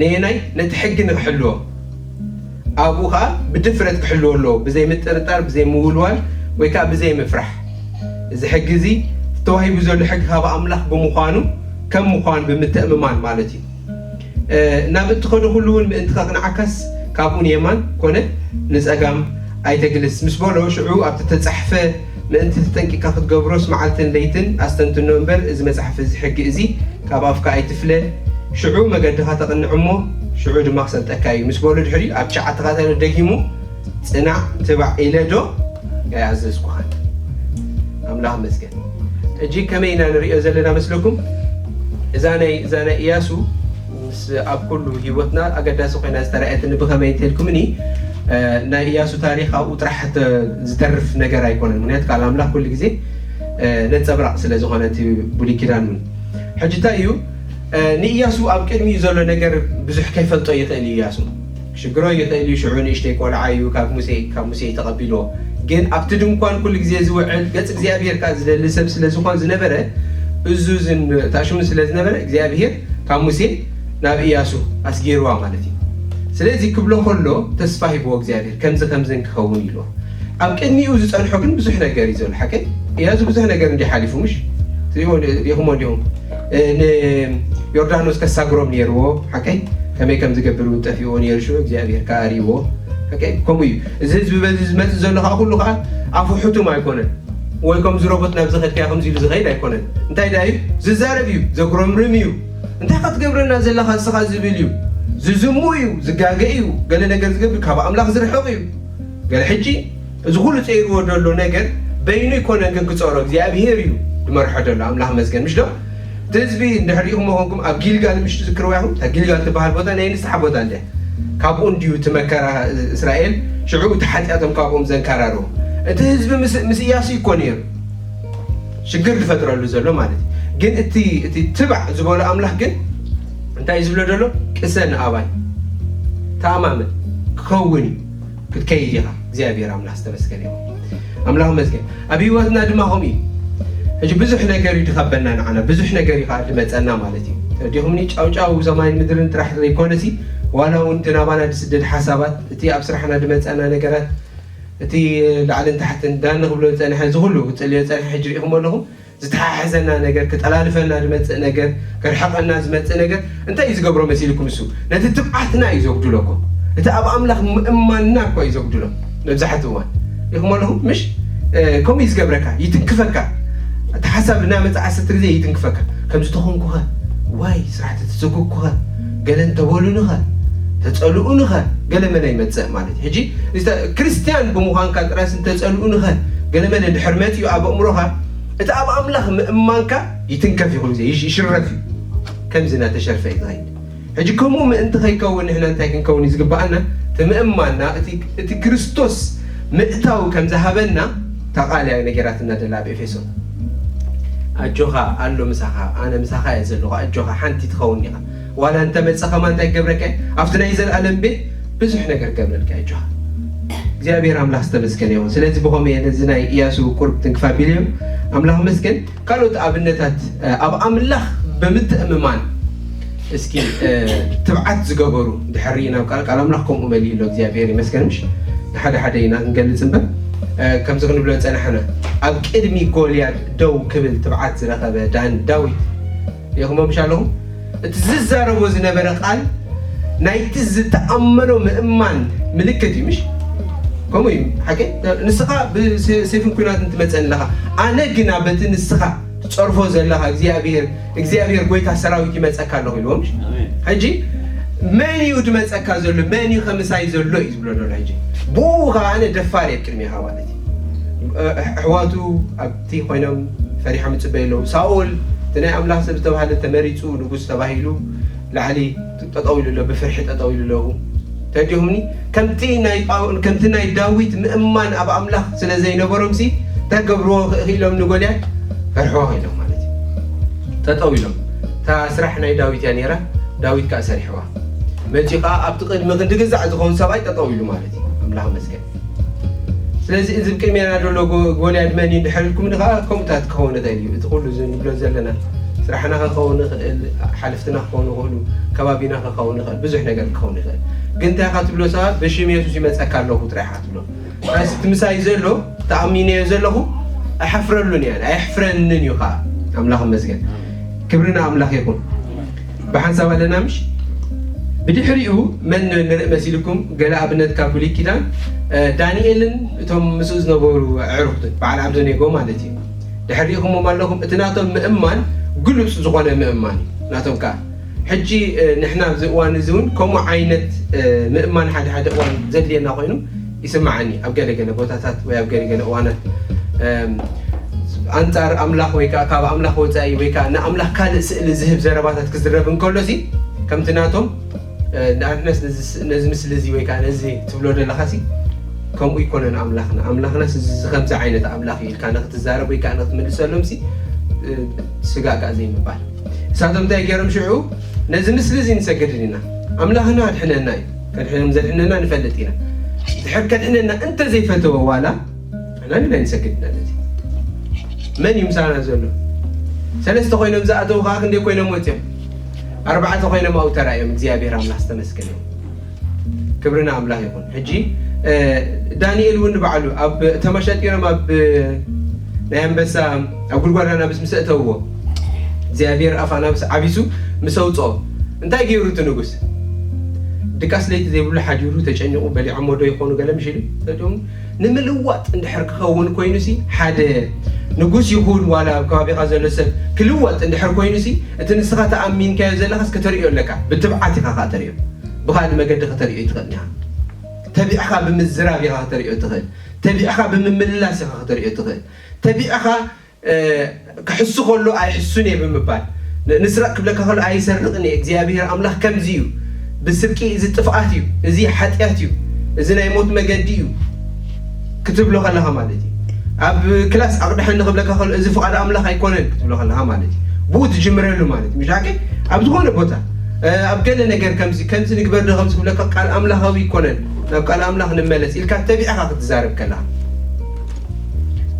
ነየናይ? ነቲ ሕጊ ንክሕልዎ። ኣብኡ ኸኣ ብድፍረት ክሕልዎ ኣለዎ፣ ብዘይ ምጥርጣር፣ ብዘይ ምውልዋል ወይ ከኣ ብዘይ ምፍራሕ። እዚ ሕጊ እዚ ተዋሂቡ ዘሎ ሕጊ ካብ ኣምላኽ ብምዃኑ ከም ምዃኑ ብምትእምማን ማለት እዩ። ናብ እትኸዶ ኩሉ እውን ምእንቲ ከቕንዓካስ ካብኡ ንየማን ኮነ ንጸጋም ኣይተግልስ ምስ በሎ ሽዑ ኣብቲ ተጻሕፈ ምእንቲ ተጠንቂቕካ ክትገብሮስ መዓልትን ለይትን ኣስተንትኖ እምበር እዚ መጽሓፍ እዚ ሕጊ እዚ ካብ ኣፍካ ኣይትፍለ። ሽዑ መገድኻ ተቕንዕ እሞ ሽዑ ድማ ክሰልጠካ እዩ ምስ በሎ ድሕሪ ኣብ ትሽዓተ ተኻታሊ ደጊሙ ጽናዕ ትባዕ ኢለ ዶ ኣይኣዘዝኩኻን? ኣምላኽ መስገን። ሕጂ ከመይ ኢና ንሪኦ ዘለና መስለኩም? እዛ ናይ እዛ ናይ እያሱ ምስ ኣብ ኩሉ ህይወትና ኣገዳሲ ኮይና ዝተረኣየትኒ ብኸመይ እንተልኩምኒ ናይ እያሱ ታሪክ ኣብኡ ጥራሕ ዝተርፍ ነገር ኣይኮነን። ምክንያቱ ቃል ኣምላኽ ኩሉ ግዜ ነፀብራቕ ስለ ዝኾነ እቲ ብሉይ ኪዳን እውን ሕጂ እንታይ እዩ ንእያሱ ኣብ ቅድሚኡ ዘሎ ነገር ብዙሕ ከይፈልጦ ይኽእል እዩ። እያሱ ክሽግሮ ይኽእል እዩ። ሽዑ ንእሽተይ ቆልዓ እዩ፣ ካብ ሙሴ ካብ ሙሴ እዩ ተቐቢልዎ። ግን ኣብቲ ድንኳን ኩሉ ግዜ ዝውዕል ገጽ እግዚኣብሔር ከኣ ዝደሊ ሰብ ስለ ዝኾን ዝነበረ እዙዝን ታሽሙን ስለ ዝነበረ እግዚኣብሔር ካብ ሙሴ ናብ እያሱ ኣስጊርዋ ማለት እዩ። ስለዚ ክብሎ ከሎ ተስፋ ሂብዎ እግዚኣብሔር፣ ከምዚ ከምዝን ክኸውን ኢልዎ። ኣብ ቅድሚኡ ዝጸንሖ ግን ብዙሕ ነገር እዩ ዘሎ። ሓቀይ? እያሱ ብዙሕ ነገር እንዲ ሓሊፉ፣ ምሽ? ትሪእዎ ዲ-፣ ዲኹሞ እንዲኹም? እ፣ ንዮርዳኖስ ከሳግሮም ነይርዎ፣ ሓቀይ? ከመይ ከም ዝገብር እውን ጠፊእዎ ነይሩ፣ ሽዑ እግዚኣብሔር ከኣ ኣርእይዎ። ሓቀይ? ከምኡ እዩ። እዚ ህዝቢ በዚ ዝመጽእ ዘሎ ከኣ ኩሉ ከኣ ኣፉ ሕቱም ኣይኮነን። ወይ ከምዚ ሮቦት ናብ ዝኸድካዮ ከምዚ ኢሉ ዝኸይድ ኣይኮነን። እንታይ ደኣ እዩ? ዝዛረብ እዩ፣ ዘጉረምርም እዩ። እንታይ ኢኻ ትገብረና ዘለኻ ንስኻ ዝብል እዩ። ዝዝሙ እዩ፣ ዝጋገ እዩ፣ ገለ ነገር ዝገብር ካብ ኣምላኽ ዝርሕቕ እዩ። ገለ ሕጂ እዚ ኩሉ ጸይርዎ ዘሎ ነገር በይኑ ኣይኮነን ግን ክጸሮ እግዚኣብሔር እዩ ዝመርሖ ዘሎ። ኣምላኽ መስገን፣ ምሽ ዶ? እቲ ህዝቢ እንድሕር ሪእኹሞ ኮንኩም ኣብ ጊልጋል ምሽ ትዝክርዋ ኢኹም? እታ ጊልጋል ትበሃል ቦታ ናይ ንስሓ ቦታ እንድያ። ካብኡ እንድዩ እቲ መከራ እስራኤል፣ ሽዑ እቲ ሓጢኣቶም ካብኦም ዘንካራርዎ። እቲ ህዝቢ ምስ፣ ምስ እያሱ ይኮ ነይሩ ሽግር ዝፈጥረሉ ዘሎ ማለት እዩ። ግን እቲ፣ እቲ ትባዕ ዝበሎ ኣምላኽ ግን እንታይ እዩ ዝብሎ ዘሎ? ቅሰን ኣባይ፣ ተኣማመን፣ ክኸውን እዩ፣ ክትከይድ ኢኻ። እግዚኣብሔር ኣምላኽ ዝተመስገነ ይኹን። ኣምላኽ መስገን። ኣብ ህይወትና ድማ ከምኡ እዩ። ሕጂ ብዙሕ ነገር እዩ ዝኸበና ንዓና፣ ብዙሕ ነገር እዩ ከዓ ዝመፀና ማለት እዩ። ተረዲኹምኒ? ጫውጫው ሰማይን ምድርን ጥራሕ ዘይኮነሲ፣ ዋላ እውን እቲ ናባና ዝስደድ ሓሳባት፣ እቲ ኣብ ስራሕና ዝመፀና ነገራት፣ እቲ ላዕልን ታሕትን ዳን ንኽብሎ ዝፀንሐ፣ እዚ ኩሉ ክፅልዮ ዝፀንሐ፣ ሕጂ ሪኢኹሞ ኣለኹም፣ ዝተሓሓዘና ነገር፣ ክጠላልፈና ዝመፅእ ነገር፣ ክርሕቐና ዝመፅእ ነገር እንታይ እዩ ዝገብሮ መሲልኩም? እሱ ነቲ ትብዓትና እዩ ዘጉድሎ እኮ። እቲ ኣብ ኣምላኽ ምእማንና እኮ እዩ ዘጉድሎ መብዛሕትኡ እዋን። ኢኹም ኣለኹም፣ ምሽ? እ፣ ከምኡ እዩ ዝገብረካ፣ ይትንክፈካ። እቲ ሓሳብ እናመፅእ ዓሰርተ ግዜ ይትንክፈካ። ከምዚ ተኾንኩኸ፣ ዋይ፣ ስራሕ ተተዘጉኩኸ፣ ገለ እንተበሉንኸ፣ ተፀልኡንኸ፣ ገለ መለ ይመፅእ ማለት እዩ። ሕጂ፣ እዚ ተ-፣ ክርስትያን ብምዃንካ ጥራይ እንተፀልኡንኸ፣ ገለ መለ ድሕር መፂኡ ኣብ ኣእምሮኻ፣ እቲ ኣብ ኣምላኽ ምእማንካ ይትንከፍ እዩ፣ ኩሉ ግዜ ይሽ-፣ ይሽረፍ እዩ። ከምዚ እናተሸርፈ እዩ ዝኸይድ። ሕጂ ከምኡ ምእንቲ ከይከውን ንሕና እንታይ ክንከውን እዩ ዝግብኣና? እቲ ምእማንና፣ እቲ፣ እቲ ክርስቶስ ምእታው ከም ዝሃበና እታ ቃል እያ ነገራትና ደላ ኣብ ኤፌሶን። ኣጆኻ ኣሎ ምሳኻ፣ ኣነ ምሳኻ እየ ዘለኹ፣ ኣጆኻ ሓንቲ ትኸውን ኢኻ። ዋላ እንተመጸ ከማን እንታይ ክገብረካ እየ? ኣብቲ ናይ ዘለኣለም ቤት ብዙሕ ነገር ክገብረልካ እየ፣ ኣጆኻ። እግዚኣብሔር ኣምላኽ ዝተመስገነ ይኹን። ስለዚ ብኸመይ እየ ነዚ ናይ ኢያሱ ቁርብ ትንክፍ ኣቢለዮ? ኣምላኽ መስገን። ካልኦት ኣብነታት፣ እ፣ ኣብ ኣምላኽ ብምትእምማን እስኪ፣ እ፣ ትብዓት ዝገበሩ ድሕሪ ናብ ቃል፣ ቃል ኣምላኽ ከምኡ መሊኡ ኣሎ። እግዚኣብሔር ይመስገን። ምሽ ንሓደ ሓደ ኢና ክንገልጽ እምበር፣ እ፣ ከምዚ ክንብሎ ዝጸናሕና፣ ኣብ ቅድሚ ጎልያድ ደው ክብል ትብዓት ዝረኸበ ዳን ዳዊት ኢኹሞ ምሽ ኣለኹም? እቲ ዝዛረቦ ዝነበረ ቃል ናይቲ ዝተኣመኖ ምእማን ምልክት እዩ፣ ምሽ? ከምኡ እዩ፣ ሓቂ? ንስኻ ብሴፍን ኲናትን ትመጸኒ ኣለኻ፣ ኣነ ግና በቲ ንስኻ ትጸርፎ ዘለኻ እግዚኣብሔር፣ እግዚኣብሔር ጐይታ ሰራዊት ይመጸካ ኣለኹ ኢልዎ፣ ምሽ? ኣሜን። ሕጂ መን እዩ ዝመጸካ ዘሎ? መን እዩ ከምሳይ ዘሎ እዩ ዝብሎ ዘሎ። ሕጂ ብኡ ኸዓ ኣነ ደፋር እየ ቅድሜኻ ማለት እዩ። እ፣ ኣሕዋቱ ኣብቲ ኮይኖም ፈሪሖም ይጽበዩ ኣለዉ። ሳኦል እቲ ናይ ኣምላኽ ሰብ ዝተባህለ ተመሪጹ ንጉስ ተባሂሉ ላዕሊ ጠጠው ኢሉ ኣሎ፣ ብፍርሒ ጠጠው ኢሉ ኣለዉ። ተዲኹምኒ? ከምቲ ናይ ጳው-፣ ከምቲ ናይ ዳዊት ምእማን ኣብ ኣምላኽ ስለ ዘይነበሮምሲ፣ እንታይ ገብርዎ ክኢሎም ንጎልያድ? ፈርሕዎ ክኢሎም ማለት እዩ። ጠጠው ኢሎም። እታ ስራሕ ናይ ዳዊት እያ ነይራ፣ ዳዊት ከኣ ሰሪሕዋ። መጺኡ ከኣ ኣብቲ ቅድሚ ክንዲ ግዛዕ ዝኸውን ሰብኣይ ጠጠው ኢሉ ማለት እዩ። ኣምላኽ መስገን። ስለዚ እዚ ኣብ ቅድሜና ዘሎ ጎ-፣ ጎልያድ መን እዩ እንድሕር ኢልኩም ከኣ ከምኡታት ክኸውን ይኽእል እዩ። እቲ ኩሉ እዚ ንብሎ ዘለና ስራሕና ክኸውን ይኽእል፣ ሓለፍትና ክኸውን ይኽእሉ፣ ከባቢና ክኸውን ይኽእል፣ ብዙሕ ነገር ክኸውን ይኽእል። ግን እንታይ ኢኻ ትብሎ? ሰባት ብሽም የሱስ ይመጸካ ኣለኹ ጥራይ ኢኻ ትብሎ። ጥራይ እቲ ምሳይ ዘሎ ተኣሚነዮ ዘለኹ ኣይሓፍረሉን እየ፣ ኣየሕፍረንን እዩ ከኣ። ኣምላኽ ይመስገን። ክብሪ ንኣምላኽ ይኹን። ብሓንሳብ ኣለና ምሽ? ብድሕሪኡ መን ንርኢ መሲልኩም? ገለ ኣብነት ካብ ብሉይ ኪዳን፣ እ፣ ዳንኤልን እቶም ምስኡ ዝነበሩ ኣዕሩኽትን፣ በዓል ዓብደኔጎ ማለት እዩ። ድሕር ሪኢኹሞም ኣለኹም? እቲ ናቶም ምእማን ግሉጽ ዝኾነ ምእማን እዩ። ናቶም ከኣ ሕጂ፣ እ፣ ንሕና ኣብዚ እዋን እዚ እውን ከምኡ ዓይነት፣ እ፣ ምእማን ሓደ ሓደ እዋን ዘድልየና ኮይኑ ይስምዓኒ። ኣብ ገለ ገለ ቦታታት ወይ ኣብ ገለ ገለ እዋናት፣ እም፣ ኣንጻር ኣምላኽ ወይ ከኣ ካብ ኣምላኽ ወጻኢ ወይ ከኣ ንኣምላኽ ካልእ ስእሊ ዝህብ ዘረባታት ክዝረብ እንከሎ ሲ፣ ከምቲ ናቶም፣ እ፣ ንኣንሕናስ ነዚ ስ-፣ ነዚ ምስሊ እዚ ወይ ከኣ ነዚ ትብሎ ዘለኻ ሲ፣ ከምኡ ኣይኮነን ኣምላኽና። ኣምላኽናስ እዚ ከምዚ ዓይነት ኣምላኽ እዩ ኢልካ ንኽትዛረብ ወይ ከኣ ንኽትምልሰሎም ሲ፣ እ፣ ስጋእ ከኣ ዘይምባል። ንሳቶም እንታይ ገይሮም ሽዑ? ነዚ ምስሊ እዚ ንሰግድን ኢና፣ ኣምላኽና ኣድሕነና እዩ። ከድሕኖም ዘድሕነና ንፈልጥ ኢና። ድሕር ከድሕነና እንተ ዘይፈተወ ዋላ፣ ንሕና ንላይ ንሰግድ ኢና ነዚ። መን እዩ ምሳና ዘሎ? ሰለስተ ኮይኖም ዝኣተዉ ከኣ ክንደይ ኮይኖም ወፂኦም? ኣርባዕተ ኮይኖም ኣብኡ ተራእዮም። እግዚኣብሔር ኣምላኽ ዝተመስገነ ይሁን። ክብሪ ንኣምላኽ ይኹን። ሕጂ እ፣ ዳንኤል እውን ንባዕሉ ኣብ ተመሻጢሮም ኣብ ናይ ኣንበሳ ኣብ ጉድጓድ ኣናብስ ምስ ኣእተውዎ፣ እግዚኣብሔር ኣፍ ኣናብስ ዓቢሱ ምስ ኣውፅኦ፣ እንታይ ገይሩ እቲ ንጉስ? ድቃስ ለይቲ ዘይብሉ ሓዲሩ ተጨኒቑ፣ በሊዖሞ ዶ ይኾኑ ገለ ምሽ ኢሉ? ተዲኦም ንምልዋጥ እንድሕር ክኸውን ኮይኑሲ፣ ሓደ ንጉስ ይኹን ዋላ ኣብ ከባቢኻ ዘሎ ሰብ ክልወጥ እንድሕር ኮይኑሲ፣ እቲ ንስኻ ተኣሚንካዮ ዘለኻስ ከተርእዮ ኣለካ። ብትብዓት ኢኻ ኸዓ ተርእዮ። ብኻልእ መገዲ ከተርእዮ ይትኽእል ኢኻ። ተቢዕኻ ብምዝራብ ኢኻ ከተርእዮ ትኽእል። ተቢዕኻ ብምምልላስ ኢኻ ከተርእዮ ትኽእል። ተቢዕኻ እ፣ ክሕሱ ከሎ ኣይሕሱን እየ ብምባል፣ ን-፣ ንስረቕ ክብለካ ከሎ ኣይሰርቕን እየ፣ እግዚኣብሔር ኣምላኽ ከምዚ እዩ፣ ብስርቂ እዚ ጥፍኣት እዩ፣ እዚ ሓጢኣት እዩ፣ እዚ ናይ ሞት መገዲ እዩ ክትብሎ ከለኻ ማለት እዩ። ኣብ ክላስ ኣቕድሐኒ ክብለካ ከሎ እዚ ፍቓድ ኣምላኽ ኣይኮነን ክትብሎ ከለኻ ማለት እዩ። ብኡ ትጅምረሉ ማለት እዩ። ምሽ ሓቂ ኣብ ዝኾነ ቦታ እ፣ ኣብ ገለ ነገር ከምዚ ከምዚ ንግበር ዶ ከምዚ ክብለካ ቃል ኣምላኻዊ ኣይኮነን፣ ናብ ቃል ኣምላኽ ንመለስ ኢልካ ተቢዕኻ ክትዛረብ ከለኻ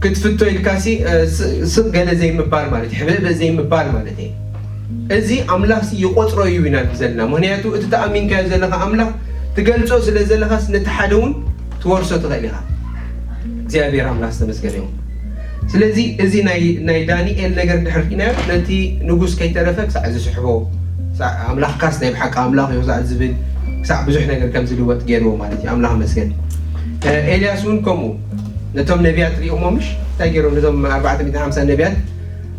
ክትፍቶ ኢልካሲ እ፣ ስ-፣ ስቕ ገለ ዘይምባል ማለት እዩ። ሕብእብእ ዘይምባል ማለት እዩ። እዚ ኣምላኽሲ ይቆፅሮ እዩ ኢና ዘለና። ምክንያቱ እቲ ተኣሚንካዮ ዘለኻ ኣምላኽ ትገልፆ ስለ ዘለኻስ ነቲ ሓደ እውን ትወርሶ ትኽእል ኢኻ። እግዚኣብሔር ኣምላኽ ዝተመስገነ ይኹን። ስለዚ እዚ ናይ ናይ ዳንኤል ነገር ድሕር ርኢናዮ ነቲ ንጉስ ከይተረፈ ክሳዕ ዝስሕቦ፣ ክሳዕ ኣምላኽካስ ናይ ብሓቂ ኣምላኽ እዩ ክሳዕ ዝብል፣ ክሳዕ ብዙሕ ነገር ከም ዝልወጥ ገይርዎ ማለት እዩ። ኣምላኽ መስገን። እ፣ ኤልያስ እውን ከምኡ ነቶም ነቢያት ሪእሞ ምሽ እንታይ ገይሮም ነቶም ኣርባዕተ ሚእትን ሓምሳን ነቢያት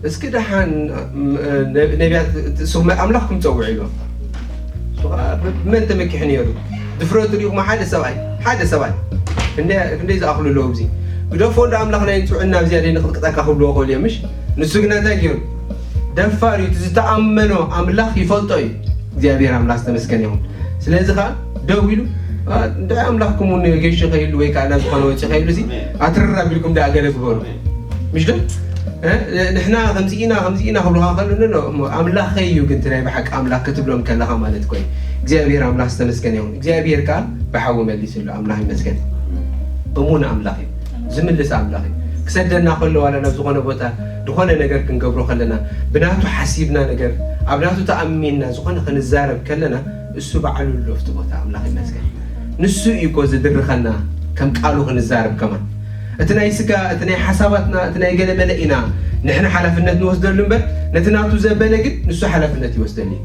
እስኪ ደሓን እ፣ ነቢያት ስም ኣምላኽኩም ጸውዑ ኢሎም። ብመን ተመኪሑ ነይሩ? ድፍረቱ ሪእኹም ሓደ ሰብኣይ ሓደ ሰብኣይ እንደ ክንደይ ዝኣኽሉ ኣለዉ። እዚ ግደፎ እንደ ኣምላኽና ይንጽውዕና ብዝያደ ንቕጥቅጠካ ክብልዎ ክእሉ እዮም። ምሽ ንሱ ግና እንታይ ገይሩ? ደፋር እዩ። እቲ ዝተኣመኖ ኣምላኽ ይፈልጦ እዩ። እግዚኣብሔር ኣምላኽ ዝተመስገነ ይኹን። ስለዚ ከዓ ደው ኢሉ እ፣ እንደ ኣምላኽኩም እውን ገይሹ ከይሉ ወይ ከዓ ናብ ዝኾነ ወፂ ከይሉ እዚ ኣትርር ኣቢልኩም ደኣ ገለ ግበሩ። ምሽ ዶ እ፣ ንሕና ከምዚ ኢና ከምዚ ኢና ክብሉኻ ከሉ ኖ፣ ኖ፣ እሞ ኣምላኸይ እዩ ግን እቲ ናይ ብሓቂ ኣምላኽ ክትብሎም ከለኻ ማለት እኮ እዩ። እግዚኣብሔር ኣምላኽ ዝተመስገነ ይኹን። እግዚኣብሔር ከዓ ብሓዊ መሊስሉ። ኣምላኽ ይመስገን። እሙን ኣምላኽ እዩ። ዝምልስ ኣምላኽ እዩ። ክሰደና ከሎ ዋላ ናብ ዝኾነ ቦታ ዝኾነ ነገር ክንገብሮ ከለና ብናቱ ሓሲብና ነገር ኣብ ናቱ ተኣሚንና ዝኾነ ክንዛረብ ከለና እሱ ባዕሉ ኣሎ ኣብቲ ቦታ። ኣምላኽ ይመስገን። ንሱ እዩ እኮ ዝድርኸና ከም ቃሉ ክንዛረብ ከማን። እቲ ናይ ስጋ፣ እቲ ናይ ሓሳባትና፣ እቲ ናይ ገለ መለ ኢና ንሕና ሓላፍነት ንወስደሉ እምበር ነቲ ናቱ ዘበለ ግን ንሱ ሓላፍነት ይወስደሉ እዩ።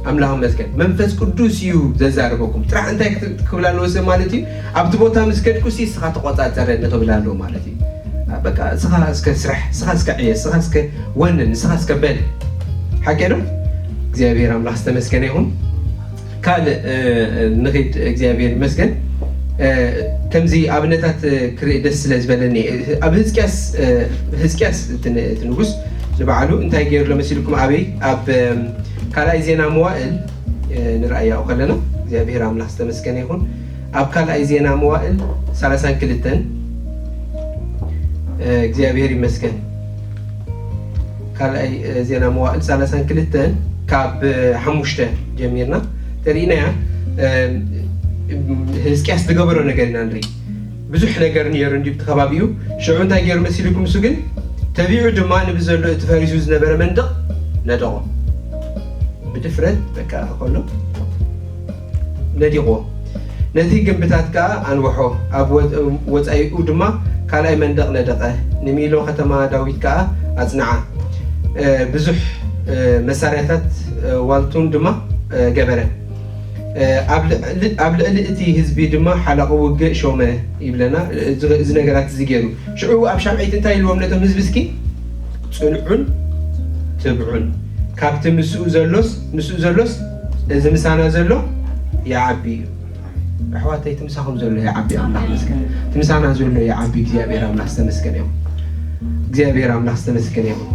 ኣምላኽ ይመስገን። መንፈስ ቅዱስ እዩ ዘዛርበኩም። ጥራሕ እንታይ ክት-፣ ክብል ኣለዎ ሰብ ማለት እዩ? ኣብቲ ቦታ ምስ ከድኩሲ እስኻ ተቆጻጸረኒ ክብል ኣለዎ ማለት እዩ። በቃ እስኻ እስከ ስራሕ፣ እስኻ እስከ ዕየ፣ እስኻ እስከ ወንን፣ እስኻ እስከ በል። ሓቂ ዶ? እግዚኣብሔር ኣምላኽ ዝተመስገነ ይኹን። ካልእ እ፣ ንኺድ። እግዚኣብሔር ይመስገን። እ፣ ከምዚ ኣብነታት እ፣ ክርኢ ደስ ስለ ዝበለኒ እ፣ ኣብ ህዝቅያስ እ፣ ህዝቅያስ እቲ ን-፣ እቲ ንጉስ ንባዕሉ እንታይ ገይሩ ኣሎ መሲልኩም? ኣበይ ኣብ እ፣ ካልኣይ ዜና መዋእል እ፣ ንረኣያኡ ከለና እግዚኣብሔር ኣምላኽ ዝተመስገነ ይኹን። ኣብ ካልኣይ ዜና መዋእል ሰላሳን ክልተን እ፣ እግዚኣብሔር ይመስገን። ካልኣይ እ፣ ዜና መዋእል ሰላሳን ክልተን ካብ እ፣ ሓሙሽተ ጀሚርና ተሪኢናያ። እ፣ ህዝቅያስ ዝገበሮ ነገር ኢና ንርኢ። ብዙሕ ነገር ነይሩ እንዲዩ እቲ ከባቢኡ። ሽዑ እንታይ ገይሩ መሲልኩም? እሱ ግን ተቢዑ ድማ ንብዘሎ እቲ ፈሪሱ ዝነበረ መንደቕ ነደቖ። ብድፍረት በቃ ከሎ ነዲቕዎ። ነቲ ግንብታት ከኣ ኣንውሖ፣ ኣብ ወ-፣ ወጻኢኡ ድማ ካልኣይ መንደቕ ነደቐ፣ ንሚሎ ከተማ ዳዊት ከኣ ኣጽንዓ። እ፣ ብዙሕ እ፣ መሳርያታት እ፣ ዋልቱን ድማ እ፣ ገበረ። እ፣ ኣብ ልዕሊ፣ ኣብ ልዕሊ እቲ ህዝቢ ድማ ሓለቕ ውግእ ሾመ ይብለና። እዚ፣ እዚ ነገራት እዚ ገይሩ ሽዑ ኣብ ሻምዒት እንታይ ኢልዎም ነቶም ህዝቢ እስኪ? ጽንዑን ትብዑን ካብቲ ምስኡ ዘሎስ፣ ምስኡ ዘሎስ እዚ ምሳና ዘሎ ይዓቢ እዩ። ኣሕዋተይ እቲ ምሳኹም ዘሎ ይዓቢ ኣምላኽ መስገን። እቲ ምሳና ዘሎ ይዓቢ እግዚኣብሔር ኣምላኽ ዝተመስገነ ይኹን። እግዚኣብሔር ኣምላኽ ዝተመስገነ ይኹን።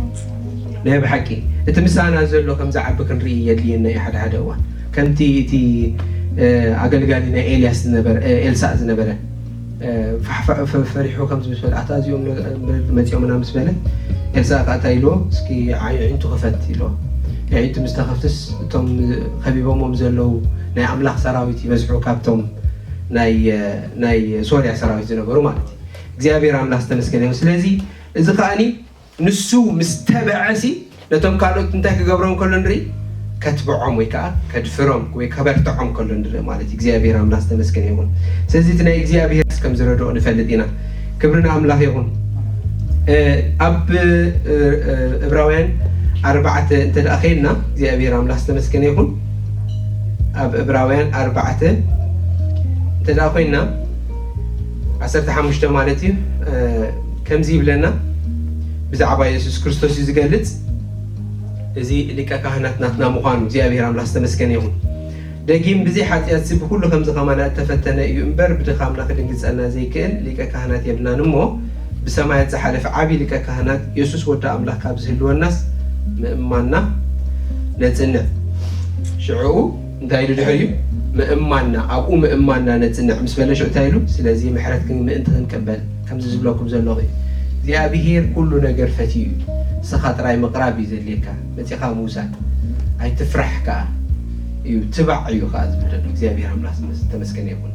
ናይ ብሓቂ እቲ ምሳና ዘሎ ከም ዝዓቢ ክንርኢ የድልየና እዩ ሓደ ሓደ እዋን። ከምቲ እቲ እ፣ ኣገልጋሊ ናይ ኤልያስ ዝነበረ እ፣ ኤልሳዕ ዝነበረ እ፣ ፋሕፋሕ ፈ-፣ ፈሪሑ ከምዚ ምስ በለ ኣታ እዚኦም ነ-፣ መፂኦምና ምስ በለ ኤልሳዕ ከዓ እንታይ ኢልዎ? እስኪ ኣዒንቱ ክፈት ኢልዎ። ኣዒንቱ ምስ ተኸፍትስ እቶም ከቢቦሞም ዘለዉ ናይ ኣምላኽ ሰራዊት ይበዝሑ ካብቶም ናይ እ፣ ናይ ሶርያ ሰራዊት ዝነበሩ ማለት እዩ። እግዚኣብሔር ኣምላኽ ዝተመስገነ ይኹን። ስለዚ እዚ ከዓኒ ንሱ ምስ ተበዐሲ ነቶም ካልኦት እንታይ ክገብሮም ከሎ ንርኢ? ከትብዖም ወይ ከዓ ከድፍሮም ወይ ከበርትዖም ከሎ ንርኢ ማለት እዩ። እግዚኣብሔር ኣምላኽ ዝተመስገነ ይኹን። ስለዚ እቲ ናይ እግዚኣብሔር ከም ዝረድኦ ንፈልጥ ኢና። ክብሪ ንኣምላኽ ይኹን። ኣብ እብራውያን ኣርባዕተ እንተ ደኣ ኸይድና እግዚኣብሔር ኣምላኽ ዝተመስገነ ይኹን። ኣብ እብራውያን ኣርባዕተ እንተ ደኣ ኮይንና ዓሰርተ ሓሙሽተ ማለት እዩ። ከምዚ ይብለና፣ ብዛዕባ የሱስ ክርስቶስ እዩ ዝገልጽ። እዚ ሊቀ ካህናት ናትና ምዃኑ እግዚኣብሔር ኣምላኽ ዝተመስገነ ይኹን። ደጊም ብዘይ ሓጢኣትሲ ብኹሉ ከምዚ ከማና እተፈተነ እዩ እምበር፣ ብድኻምና ክድንግጸና ዘይክእል ሊቀ ካህናት የብልናን እሞ፣ ብሰማያት ዝሓለፈ ዓቢ ሊቀ ካህናት የሱስ ወዲ ኣምላኽ ካብ ዝህልወናስ ምእማንና ነጽንዕ። ሽዕኡ እንታይ ኢሉ ድሕሪኡ? ምእማንና፣ ኣብኡ ምእማንና ነጽንዕ ምስ በለ ሽዑ እንታይ ኢሉ? ስለዚ ምሕረት ክን-፣ ምእንቲ ክንቅበል ከምዚ ዝብለኩም ዘለኹ እዩ። እግዚኣብሄር ኩሉ ነገር ፈትዩ እዩ። ንስኻ ጥራይ ምቕራብ እዩ ዘድልየካ። መጺኻ ምውሳድ። ኣይትፍራሕ ከኣ እዩ፣ ትባዕ እዩ ከኣ ዝብል ዘሎ። እግዚኣብሄር ኣምላኽ ዝተመስገነ ይኹን።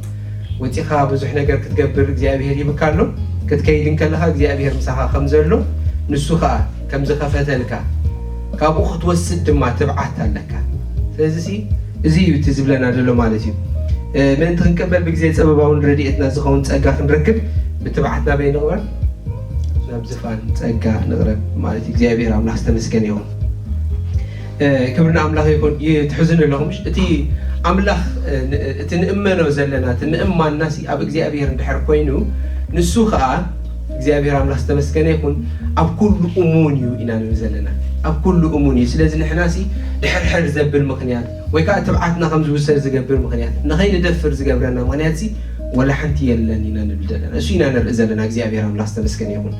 ወጺኻ ብዙሕ ነገር ክትገብር እግዚኣብሄር ሂብካ ኣሎ። ክትከይድ እንከለኻ እግዚኣብሄር ምሳኻ ከም ዘሎ፣ ንሱ ከኣ ከም ዝኸፈተልካ፣ ካብኡ ክትወስድ ድማ ትብዓት ኣለካ። ስለዚሲ እዚ እዩ እቲ ዝብለና ዘሎ ማለት እዩ። እ፣ ምእንቲ ክንቅበል ብግዜ ጸበባውን ረድኤትና ዝኸውን ጸጋ ክንረክብ ብትብዓት ናበይ ንቕረብ? ናብ ዝፋን ጸጋ ንቕረብ ማለት እዩ። እግዚኣብሔር ኣምላኽ ዝተመስገነ ይኹን። እ፣ ክብሪ ንኣምላኽ ይኹን። ይ-፣ ትሕዝኑ ኣለኹም። እቲ ኣምላኽ፣ እ፣ ን-፣ እቲ ንእመኖ ዘለና፣ እቲ ምእማንናሲ ኣብ እግዚኣብሔር እንድሕር ኮይኑ፣ ንሱ ኸኣ እግዚኣብሔር ኣምላኽ ዝተመስገነ ይኹን፣ ኣብ ኩሉ እሙን እዩ ኢና ንብል ዘለና። ኣብ ኩሉ እሙን እዩ። ስለዚ ንሕናሲ ድሕርሕር ዘብል ምኽንያት ወይ ከኣ ትብዓትና ከም ዝውሰድ ዝገብር ምኽንያት፣ ንኸይንደፍር ዝገብረና ምኽንያትሲ ወላ ሓንቲ የለን ኢና ንብል ዘለና። እሱ ኢና ንርኢ ዘለና። እግዚኣብሔር ኣምላኽ ዝተመስገነ ይኹን።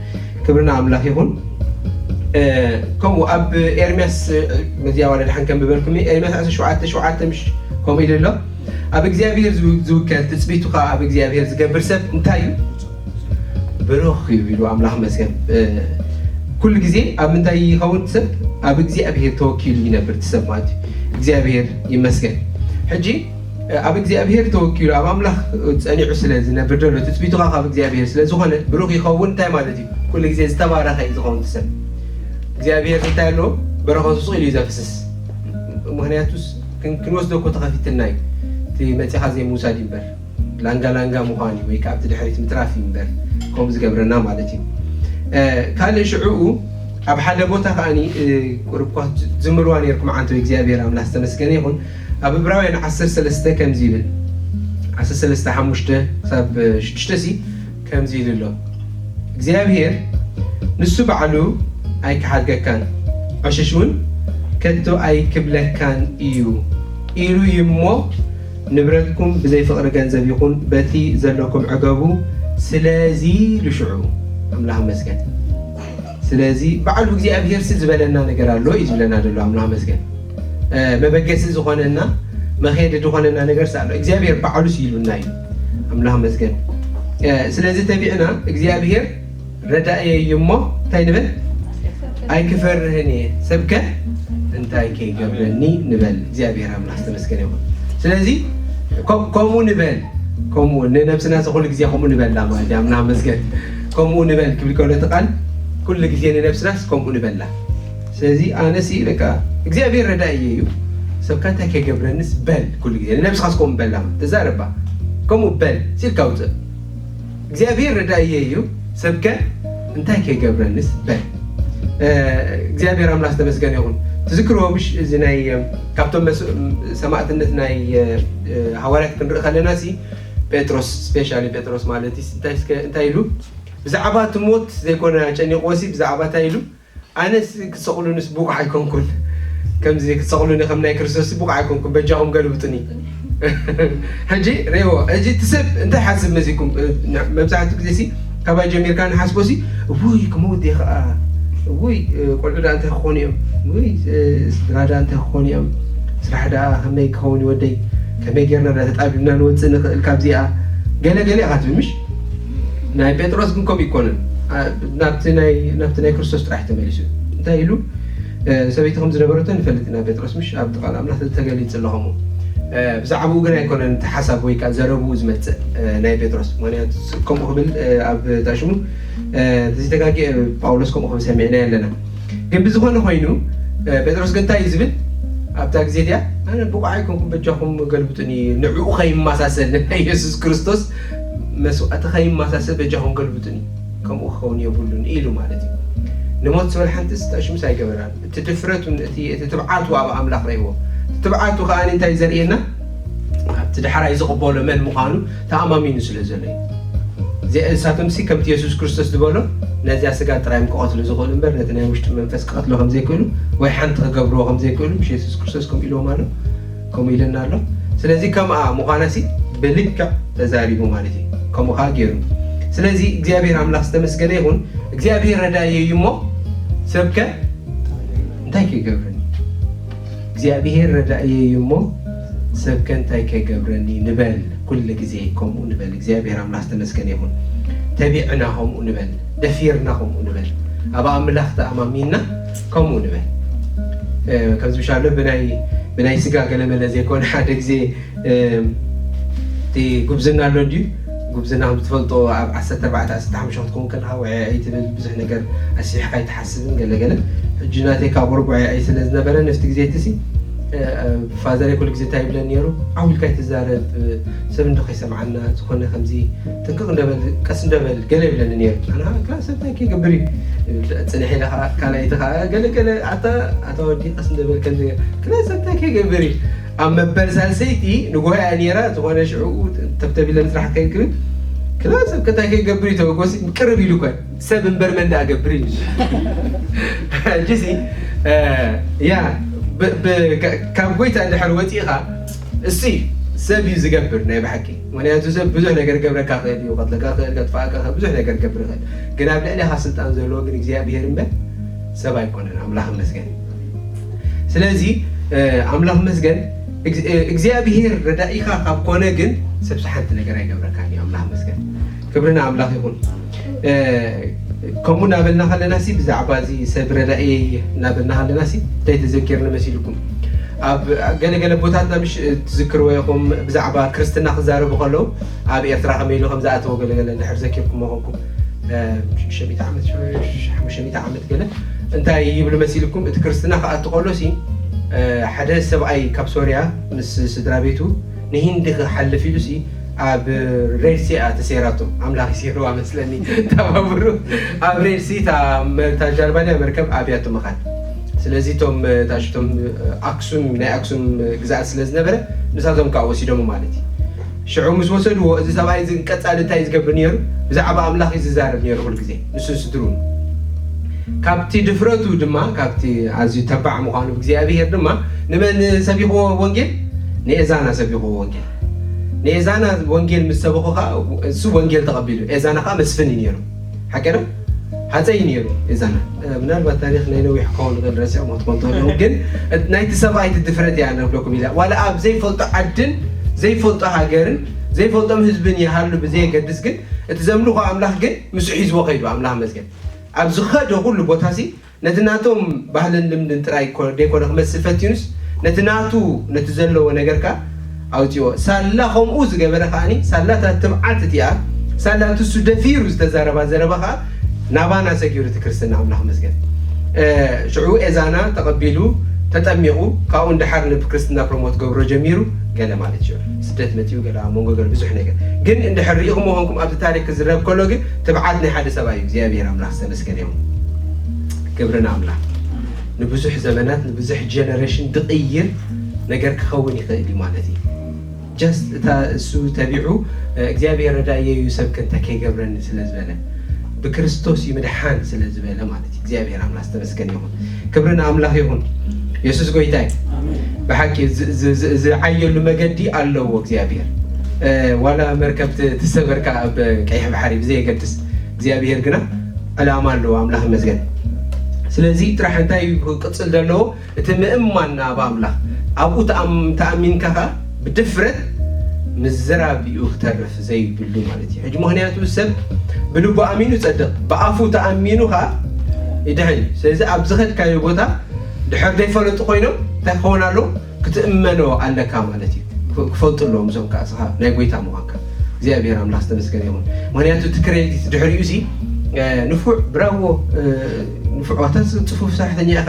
ክብሪ ንኣምላኽ ይኹን። እ፣ ከምኡ ኣብ ኤርምያስ፣ እ፣ መዚያ ዋላ ደሓን ከንብበልኩም እየ። ኤርምያስ ዓሰርተ ሸውዓተ ሸውዓተ ምሽ ከምኡ ኢሉ ኣሎ። ኣብ እግዚኣብሔር ዝው-፣ ዝውከል ትጽቢቱ ኸኣ ኣብ እግዚኣብሔር ዝገብር ሰብ እንታይ እዩ? ብሩኽ እዩ ኢሉ ኣምላኽ መስገን። እ፣ ኩሉ ግዜ ኣብ ምንታይ ይኸውን ሰብ? ኣብ እግዚኣብሔር ተወኪሉ ይነብር እቲ ሰብ ማለት እዩ። እግዚኣብሔር ይመስገን። ሕጂ፣ እ፣ ኣብ እግዚኣብሔር ተወኪሉ ኣብ ኣምላኽ ጸኒዑ ስለ ዝነብር ዘሎ ትጽቢቱ ኸኣ ካብ እግዚኣብሔር ስለ ዝኾነ ብሩኽ ይኸውን። እንታይ ማለት እዩ? ኩሉ ግዜ ዝተባረኸ እዩ ዝኸውን እቲ ሰብ። እግዚኣብሔር እንታይ ኣለዎ? በረኸቱ ስቕ ኢሉ እዩ ዘፍስስ። ምኽንያቱስ ክን-፣ ክንወስዶ እኮ ተኸፊትልና እዩ። እቲ መጺኻ ዘይምውሳድ እዩ እምበር። ላንጋ ላንጋ ምዃን እዩ ወይ ከዓ ኣብቲ ድሕሪት ምትራፍ እዩ እምበር ከምኡ ዝገብረና ማለት እዩ። እ፣ ካልእ ሽዕኡ ኣብ ሓደ ቦታ ከዓኒ፣ እ፣ ቁሩብ እኳ ዝምርዋ ነይርኩም ዓንተው እግዚኣብሔር ኣምላኽ ዝተመስገነ ይኹን። ኣብ ዕብራውያን ዓሰርተ ሰለስተ ከምዚ ይብል፣ ዓሰርተ ሰለስተ ሓሙሽተ ክሳብ ሽዱሽተ ሲ ከምዚ ኢሉ ኣሎ፣ እግዚኣብሔር ንሱ ባዕሉ ኣይክሓድገካን፣ ዕሽሽ እውን ከቶ ኣይክብለካን እዩ ኢሉ እዩ እሞ፣ ንብረትኩም ብዘይ ፍቕሪ ገንዘብ ይኹን በቲ ዘለኩም ዕገቡ። ስለዚ ኢሉ ሽዑ፣ ኣምላኽ መስገን። ስለዚ ባዕሉ እግዚኣብሔር ሲ ዝበለና ነገር ኣሎ እዩ ዝብለና ዘሎ። ኣምላኽ መስገን። እ፣ መበገሲ ዝኾነና፣ መኸየዲ ዝኾነና ነገር ሲ ኣሎ። እግዚኣብሔር ባዕሉ ሲ ኢሉና እዩ። ኣምላኽ መስገን። እ፣ ስለዚ ተቢዕና እግዚኣብሔር ረዳእየ እዩ እሞ እንታይ ንበል? ኣይክፈርህን እየ፣ ሰብከ እንታይ ከይገብረኒ ንበል። እግዚኣብሔር ኣምላኽ ዝተመስገነ ይኹን። ስለዚ ከም-፣ ከምኡ ንበል፣ ከምኡ ንነብስና ሲ ኩሉ ግዜ ከምኡ ንበላ ማለት እዩ። ኣምላኽ መስገን። ከምኡ ንበል ክብል ከሎ እቲ ቃል ኩሉ ግዜ ንነብስናስ ከምኡ ንበላ። ስለዚ ኣነሲ በቃ እግዚኣብሔር ረዳእየ እዩ፣ ሰብካ እንታይ ከይገብረንስ በል ኩሉ ግዜ። ንነብስኻስ ከምኡ በላ፣ ተዛረባ፣ ከምኡ በል ሲልካ ውፅእ። እግዚኣብሔር ረዳእየ እዩ፣ ሰብከ እንታይ ከይገብረንስ በል። እ፣ እግዚኣብሔር ኣምላኽ ዝተመስገነ ይኹን። ትዝክርዎ ምሽ እዚ ናይ፣ እ፣ ካብቶም መስ-፣ ሰማዕትነት ናይ፣ እ፣ እ፣ ሃዋርያት ክንርኢ ከለና ሲ ጴጥሮስ፣ ስፔሻሊ ጴጥሮስ ማለት እዩ፣ እንታይ እስከ፣ እንታይ ኢሉ? ብዛዕባ እቲ ሞት ዘይኮነ ጨኒቕዎ ሲ ብዛዕባ እንታይ ኢሉ? ኣነስ ክትሰቕሉንስ ብቑዕ ኣይኮንኩን። ከምዚ ክትሰቕሉኒ ከም ናይ ክርስቶስ ብቑዕ ኣይኮንኩን። በጃኹም ገልብጡኒ። ሕጂ ሬዎ፣ ሕጂ እቲ ሰብ እንታይ ሓስብ መሲልኩም? እ፣ ን-፣ መብዛሕትኡ ግዜ ሲ ካባይ ጀሚርካ ንሓስቦ ሲ፣ እውይ፣ ክመውት እየ ኸዓ፣ እውይ፣ እ፣ ቆልዑ ደኣ እንታይ ክኾኑ እዮም? እውይ፣ እ፣ ስድራ ደኣ እንታይ ክኾኑ እዮም? ስራሕ ደኣ ከመይ ክኸውን እዩ ወደይ? ከመይ ጌርና ደኣ ተጣቢብና ንወጽእ ንኽእል ካብዚኣ? ገለ ገለ ኢኻ ትብል፣ ምሽ? ናይ ጴጥሮስ ግን ከምኡ ኣይኮነን። ኣ-፣ ናብቲ ናይ፣ ናብቲ ናይ ክርስቶስ ጥራሕ ተመሊሱ። እንታይ ኢሉ? እ፣ ሰበይቲ ከም ዝነበረቶ ንፈልጥ ኢና ጴጥሮስ፣ ምሽ? ኣብ ቃል ኣምላኽ ተገሊጹ ኣሎ ከምኡ። እ፣ ብዛዕባኡ ግን ኣይኮነን እቲ ሓሳብ ወይ ከኣ ዘረብኡ ዝመጽእ፣ እ፣ ናይ ጴጥሮስ። ምኽንያቱ ከምኡ ክብል፣ እ፣ ኣብ ታሽሙ፣ እ፣ ተዘይተጋግየ ጳውሎስ ከምኡ ክብል ሰሚዕናዮ ኣለና። ግን ብዝኾነ ኮይኑ፣ እ፣ ጴጥሮስ ግን እንታይ እዩ ዝብል? ኣብታ ግዜ እዚኣ ኣነ ብቑዕ ኣይኮንኩም፣ በጃኹም ገልብጡኒ፣ ንዕኡ ከይመሳሰል፣ ንኢየሱስ ክርስቶስ መስዋእቲ ከይመሳሰል በጃኹም ገልብጡኒ፣ ከምኡ ክኸውን የብሉን ኢሉ ማለት እዩ። ንሞት ዝበል ሓንትስ ጠሽምስ ኣይገበራን። እቲ ድፍረቱን እቲ፣ እቲ ትብዓቱ ኣብ ኣምላኽ ረእይዎ። እቲ ትብዓቱ ከኣ እንታይ ዘርእየና? ኣብቲ ዳሕራይ ዝቕበሎ መን ምዃኑ ተኣማሚኑ ስለ ዘሎ እዩ። እዚ፣ እሳቶም ሲ ከምቲ የሱስ ክርስቶስ ዝበሎ ነዚኣ ስጋ ጥራይ እዮም ክቐትሉ ዝኽእሉ እምበር ነቲ ናይ ውሽጢ መንፈስ ክቐትሎ ከም ዘይክእሉ ወይ ሓንቲ ክገብርዎ ከም ዘይክእሉ ምሽ የሱስ ክርስቶስ ከምኡ ኢልዎም ኣሎ፣ ከምኡ ኢለና ኣሎ። ስለዚ ከምኣ ምዃና ሲ ብልክዕ ተዛሪቡ ማለት እዩ። ከምኡ ከዓ ገይሩ። ስለዚ እግዚኣብሔር ኣምላኽ ዝተመስገነ ይኹን። እግዚኣብሔር ረዳእየ እዩ እሞ ሰብከ እንታይ ከይገብረኒ? እግዚኣብሔር ረዳእየ እዩ እሞ ሰብከ እንታይ ከይገብረኒ ንበል። ኩሉ ግዜ ከምኡ ንበል። እግዚኣብሔር ኣምላኽ ዝተመስገነ ይኹን። ተቢዕና ከምኡ ንበል። ደፊርና ከምኡ ንበል። ኣብ ኣምላኽ ተኣማሚንና ከምኡ ንበል። እ፣ ከምዚ ብሻሎ ብናይ፣ ብናይ ስጋ ገለመለ ዘይኮነ ሓደ ግዜ፣ እ፣ እቲ ጉብዝና ኣሎ እንድዩ። ጉብዝና ከም ትፈልጦ ኣብ ዓሰርተ ኣርባዕተ ዓሰርተ ሓሙሽተ ክትከውን ከለኻ ውዕይ ኣይትብል፣ ብዙሕ ነገር ኣስፊሕካ ኣይትሓስብን ገለ ገለ። ሕጂ ናተይ ካብ ቁሩብ ውዕይ ኣይ ስለ ዝነበረ፣ ነፍቲ ግዜ እቲ ሲ፣ እ፣ እ፣ ፋዘረይ ኩሉ ግዜ እንታይ ይብለኒ ነይሩ? "ዓው ኢልካ ኣይትዛረብ፣ ሰብ እንዶ ከይሰምዓና፣ ዝኾነ ከምዚ ጥንቅቕ እንደበል፣ ቀስ እንደበል" ገለ ይብለኒ ነይሩ። ኣነ ከዓ ክላ ሰብ እንታይ ከይገብር እዩ? ጽንሕ ኢለ ከዓ ካልኣይቲ ከዓ ገለ ገለ፣ "ኣታ፣ ኣታ ወዲ ቀስ እንደበል ከምዚ፣ ክላ ሰብ እንታይ ከይገብር እዩ?" ኣብ መበል ሳልሰይቲ ንጎሆ እያ ነይራ፣ ዝኾነ ሽዑ ተብተብ ኢለ ንስራሕ ከይክብል፣ ክላ ሰብ ከ እንታይ ከይገብር እዩ ተበጎሲ ቅርብ ኢሉ እኳ፣ ሰብ እምበር መን ደኣ ገብር ኢሉ። ሕጂሲ፣ እ፣ ያ፣ ብ-፣ ብ-፣ ካ-፣ ካብ ጎይታ እንድሕር ወፂእኻ፣ እሱ እዩ ሰብ እዩ ዝገብር ናይ ብሓቂ። ምኽንያቱ ሰብ ብዙሕ ነገር ገብረካ ክእል እዩ፣ ቀትለካ ክእል፣ ከጥፋእካ ክእል፣ ብዙሕ ነገር ገብር ይኽእል። ግን ኣብ ልዕሌኻ ስልጣን ዘለዎ ግን እግዚኣብሔር እምበር ሰብ ኣይኮነን። ኣምላኽ ይመስገን። ስለዚ፣ እ፣ ኣምላኽ ይመስገን፣ እግ-፣ እ፣ እግዚኣብሔር ረዳኢኻ ካብ ኮነ ግን ሰብሲ ሓንቲ ነገር ኣይገብረካን እዩ። ኣምላኽ ይመስገን። ክብሪ ንኣምላኽ ይኹን። እ፣ ከምኡ እናበልና ከለና ሲ ብዛዕባ እዚ ሰብ ረዳኢ እናበልና ከለና ሲ እንታይ ተዘኪርኒ መሲልኩም? ኣብ ገለገለ ቦታትና ምሽ ትዝክርዎ ኢኹም፣ ብዛዕባ ክርስትና ክዛረቡ ከለዉ ኣብ ኤርትራ ከመይ ኢሉ ከም ዝኣተወ ገለገለ እንድሕር ዘኪርኩሞ ኮንኩም፣ እ፣ ሽዱሽተ ሚእቲ ዓመት፣ ሓሙሽተ ሚእቲ ዓመት ገለ እንታይ ይብሉ መሲልኩም? እቲ ክርስትና ክኣቱ ከሎ ሲ፣ እ፣ ሓደ ሰብኣይ ካብ ሶርያ ምስ ስድራ ቤቱ ንሂንዲ ክሓልፍ ኢሉ ሲ ኣብ ሬድ ሲ እያ ተሰይራቶ። ኣምላኽ ይስይርዋ መስለኒ። እታ ባቡር ኣብ ሬድ ሲ እታ መ-፣ እታ ጃልባ ድያ መርከብ ኣብያቶ ምኻድ። ስለዚ እቶም፣ እታ ሽቶም ኣክሱም፣ ናይ ኣክሱም ግዝኣት ስለ ዝነበረ ንሳቶም ከዓ ወሲዶም ማለት እዩ። ሽዑ ምስ ወሰድዎ፣ እዚ ሰብኣይ እዚ ቀጻሊ እንታይ እዩ ዝገብር ነይሩ? ብዛዕባ ኣምላኽ እዩ ዝዛረብ ነይሩ ኩሉ ግዜ፣ ንሱን ስድርኡን። ካብቲ ድፍረቱ ድማ፣ ካብቲ ኣዝዩ ተባዕ ምዃኑ ብእግዚኣብሄር ድማ፣ ንመን ሰቢኽዎ ወንጌል? ንኤዛና ሰቢኽዎ ወንጌል። ንኤዛና ወንጌል ምስ ሰበኾ ኸዓ፣ እሱ ወንጌል ተቐቢሉ። ኤዛና ኸዓ መስፍን እዩ ነይሩ። ሓቂ ዶ? ሃፀይ እዩ ነይሩ ኤዛና። እ፣ ምናልባት ታሪኽ ናይ ነዊሕ ክኸውን ይኽእል፣ ረሲዖሞ ክትኮኑ ትኽእሉ። ግን ናይቲ ሰብኣይ እቲ ድፍረት እያ ነብለኩም ኢለ። ዋላ ኣብ ዘይፈልጦ ዓድን ዘይፈልጦ ሃገርን ዘይፈልጦም ህዝብን ይሃሉ ብዘየገድስ፣ ግን እቲ ዘምልኾ ኣምላኽ ግን ምስኡ ሒዝዎ ከይዱ። ኣምላኽ መስገን። ኣብ ዝኸዶ ኩሉ ቦታ ሲ ነቲ ናቶም ባህልን ልምድን ጥራይ ኮ-፣ ደይኮነ ክመስል ፈቲኑስ፣ ነቲ ናቱ፣ ነቲ ዘለዎ ነገር ከኣ ኣውጺኦ። ሳላ ከምኡ ዝገበረ ከኣኒ፣ ሳላ እታ ትብዓት እቲኣ፣ ሳላ እቲ እሱ ደፊሩ ዝተዛረባ ዘረባ ከኣ ናባና ሰጊሩ እቲ ክርስትና። ኣምላኽ መስገን። እ፣ ሽዑ ኤዛና ተቐቢሉ፣ ተጠሚቑ፣ ካብኡ ንደሓር ንክርስትና ፕሮሞት ገብሮ ጀሚሩ፣ ገለ ማለት እዩ። ስደት መጺኡ፣ ገለ ኣብ መንጎ ገለ ብዙሕ ነገር። ግን እንድሕር ርኢኹሞ ኾንኩም ኣብቲ ታሪክ ክዝረብ ከሎ ግን ትብዓት ናይ ሓደ ሰብኣይ እዩ። እግዚኣብሔር ኣምላኽ ዝተመስገነ ይኹን። ክብሪ ንኣምላኽ። ንብዙሕ ዘመናት፣ ንብዙሕ ጀነሬሽን ዝቕይር ነገር ክኸውን ይኽእል እዩ ማለት እዩ። ጀስት እታ እሱ ተቢዑ፣ እ፣ እግዚኣብሔር ረዳእየ እዩ፣ ሰብ ከንታ ከይገብረኒ ስለ ዝበለ፣ ብክርስቶስ እዩ ምድሓን ስለ ዝበለ ማለት እዩ። እግዚኣብሔር ኣምላኽ ዝተመስገነ ይኹን። ክብሪ ንኣምላኽ ይኹን። የሱስ ጎይታ እዩ። ኣሜን። ብሓቂ ዝ-፣ ዝ-፣ ዝ-፣ ዝዓየሉ መገዲ ኣለዎ እግዚኣብሔር። እ፣ ዋላ መርከብ ት-፣ ትሰበርካ ኣብ ቀይሕ ባሕሪ ብዘየገድስ፣ እግዚኣብሔር ግና ዕላማ ኣለዎ። ኣምላኽ ይመስገን። ስለዚ ጥራሕ እንታይ እዩ ክቅጽል ዘለዎ? እቲ ምእማን ናብ ኣምላኽ፣ ኣብኡ ተኣም-፣ ተኣሚንካ ኸኣ ብድፍረት ምዝራብ እዩ ክተርፍ ዘይብሉ ማለት እዩ። ሕጂ ምኽንያቱ ሰብ ብልቡ ኣሚኑ ይጸድቕ፣ ብኣፉ ተኣሚኑ ኸኣ ይድሕን እዩ። ስለዚ ኣብ ዝኸድካዮ ቦታ ድሕር ዘይፈለጡ ኮይኖም እንታይ ክኸውን ኣለዎ? ክትእመኖ ኣለካ ማለት እዩ። ክፍ-፣ ክፈልጡ ኣለዎም እዞም ከኣ እስኻ ናይ ጎይታ ምዃንካ። እግዚኣብሔር ኣምላኽ ዝተመስገነ ይኹን። ምኽንያቱ እቲ ክሬዲት ድሕሪኡ ሲ፣ እ፣ ንፉዕ፣ ብራቮ፣ እ፣ ንፉዕ፣ ዋታ ጽፉፍ ሰራሕተኛ ኢኻ፣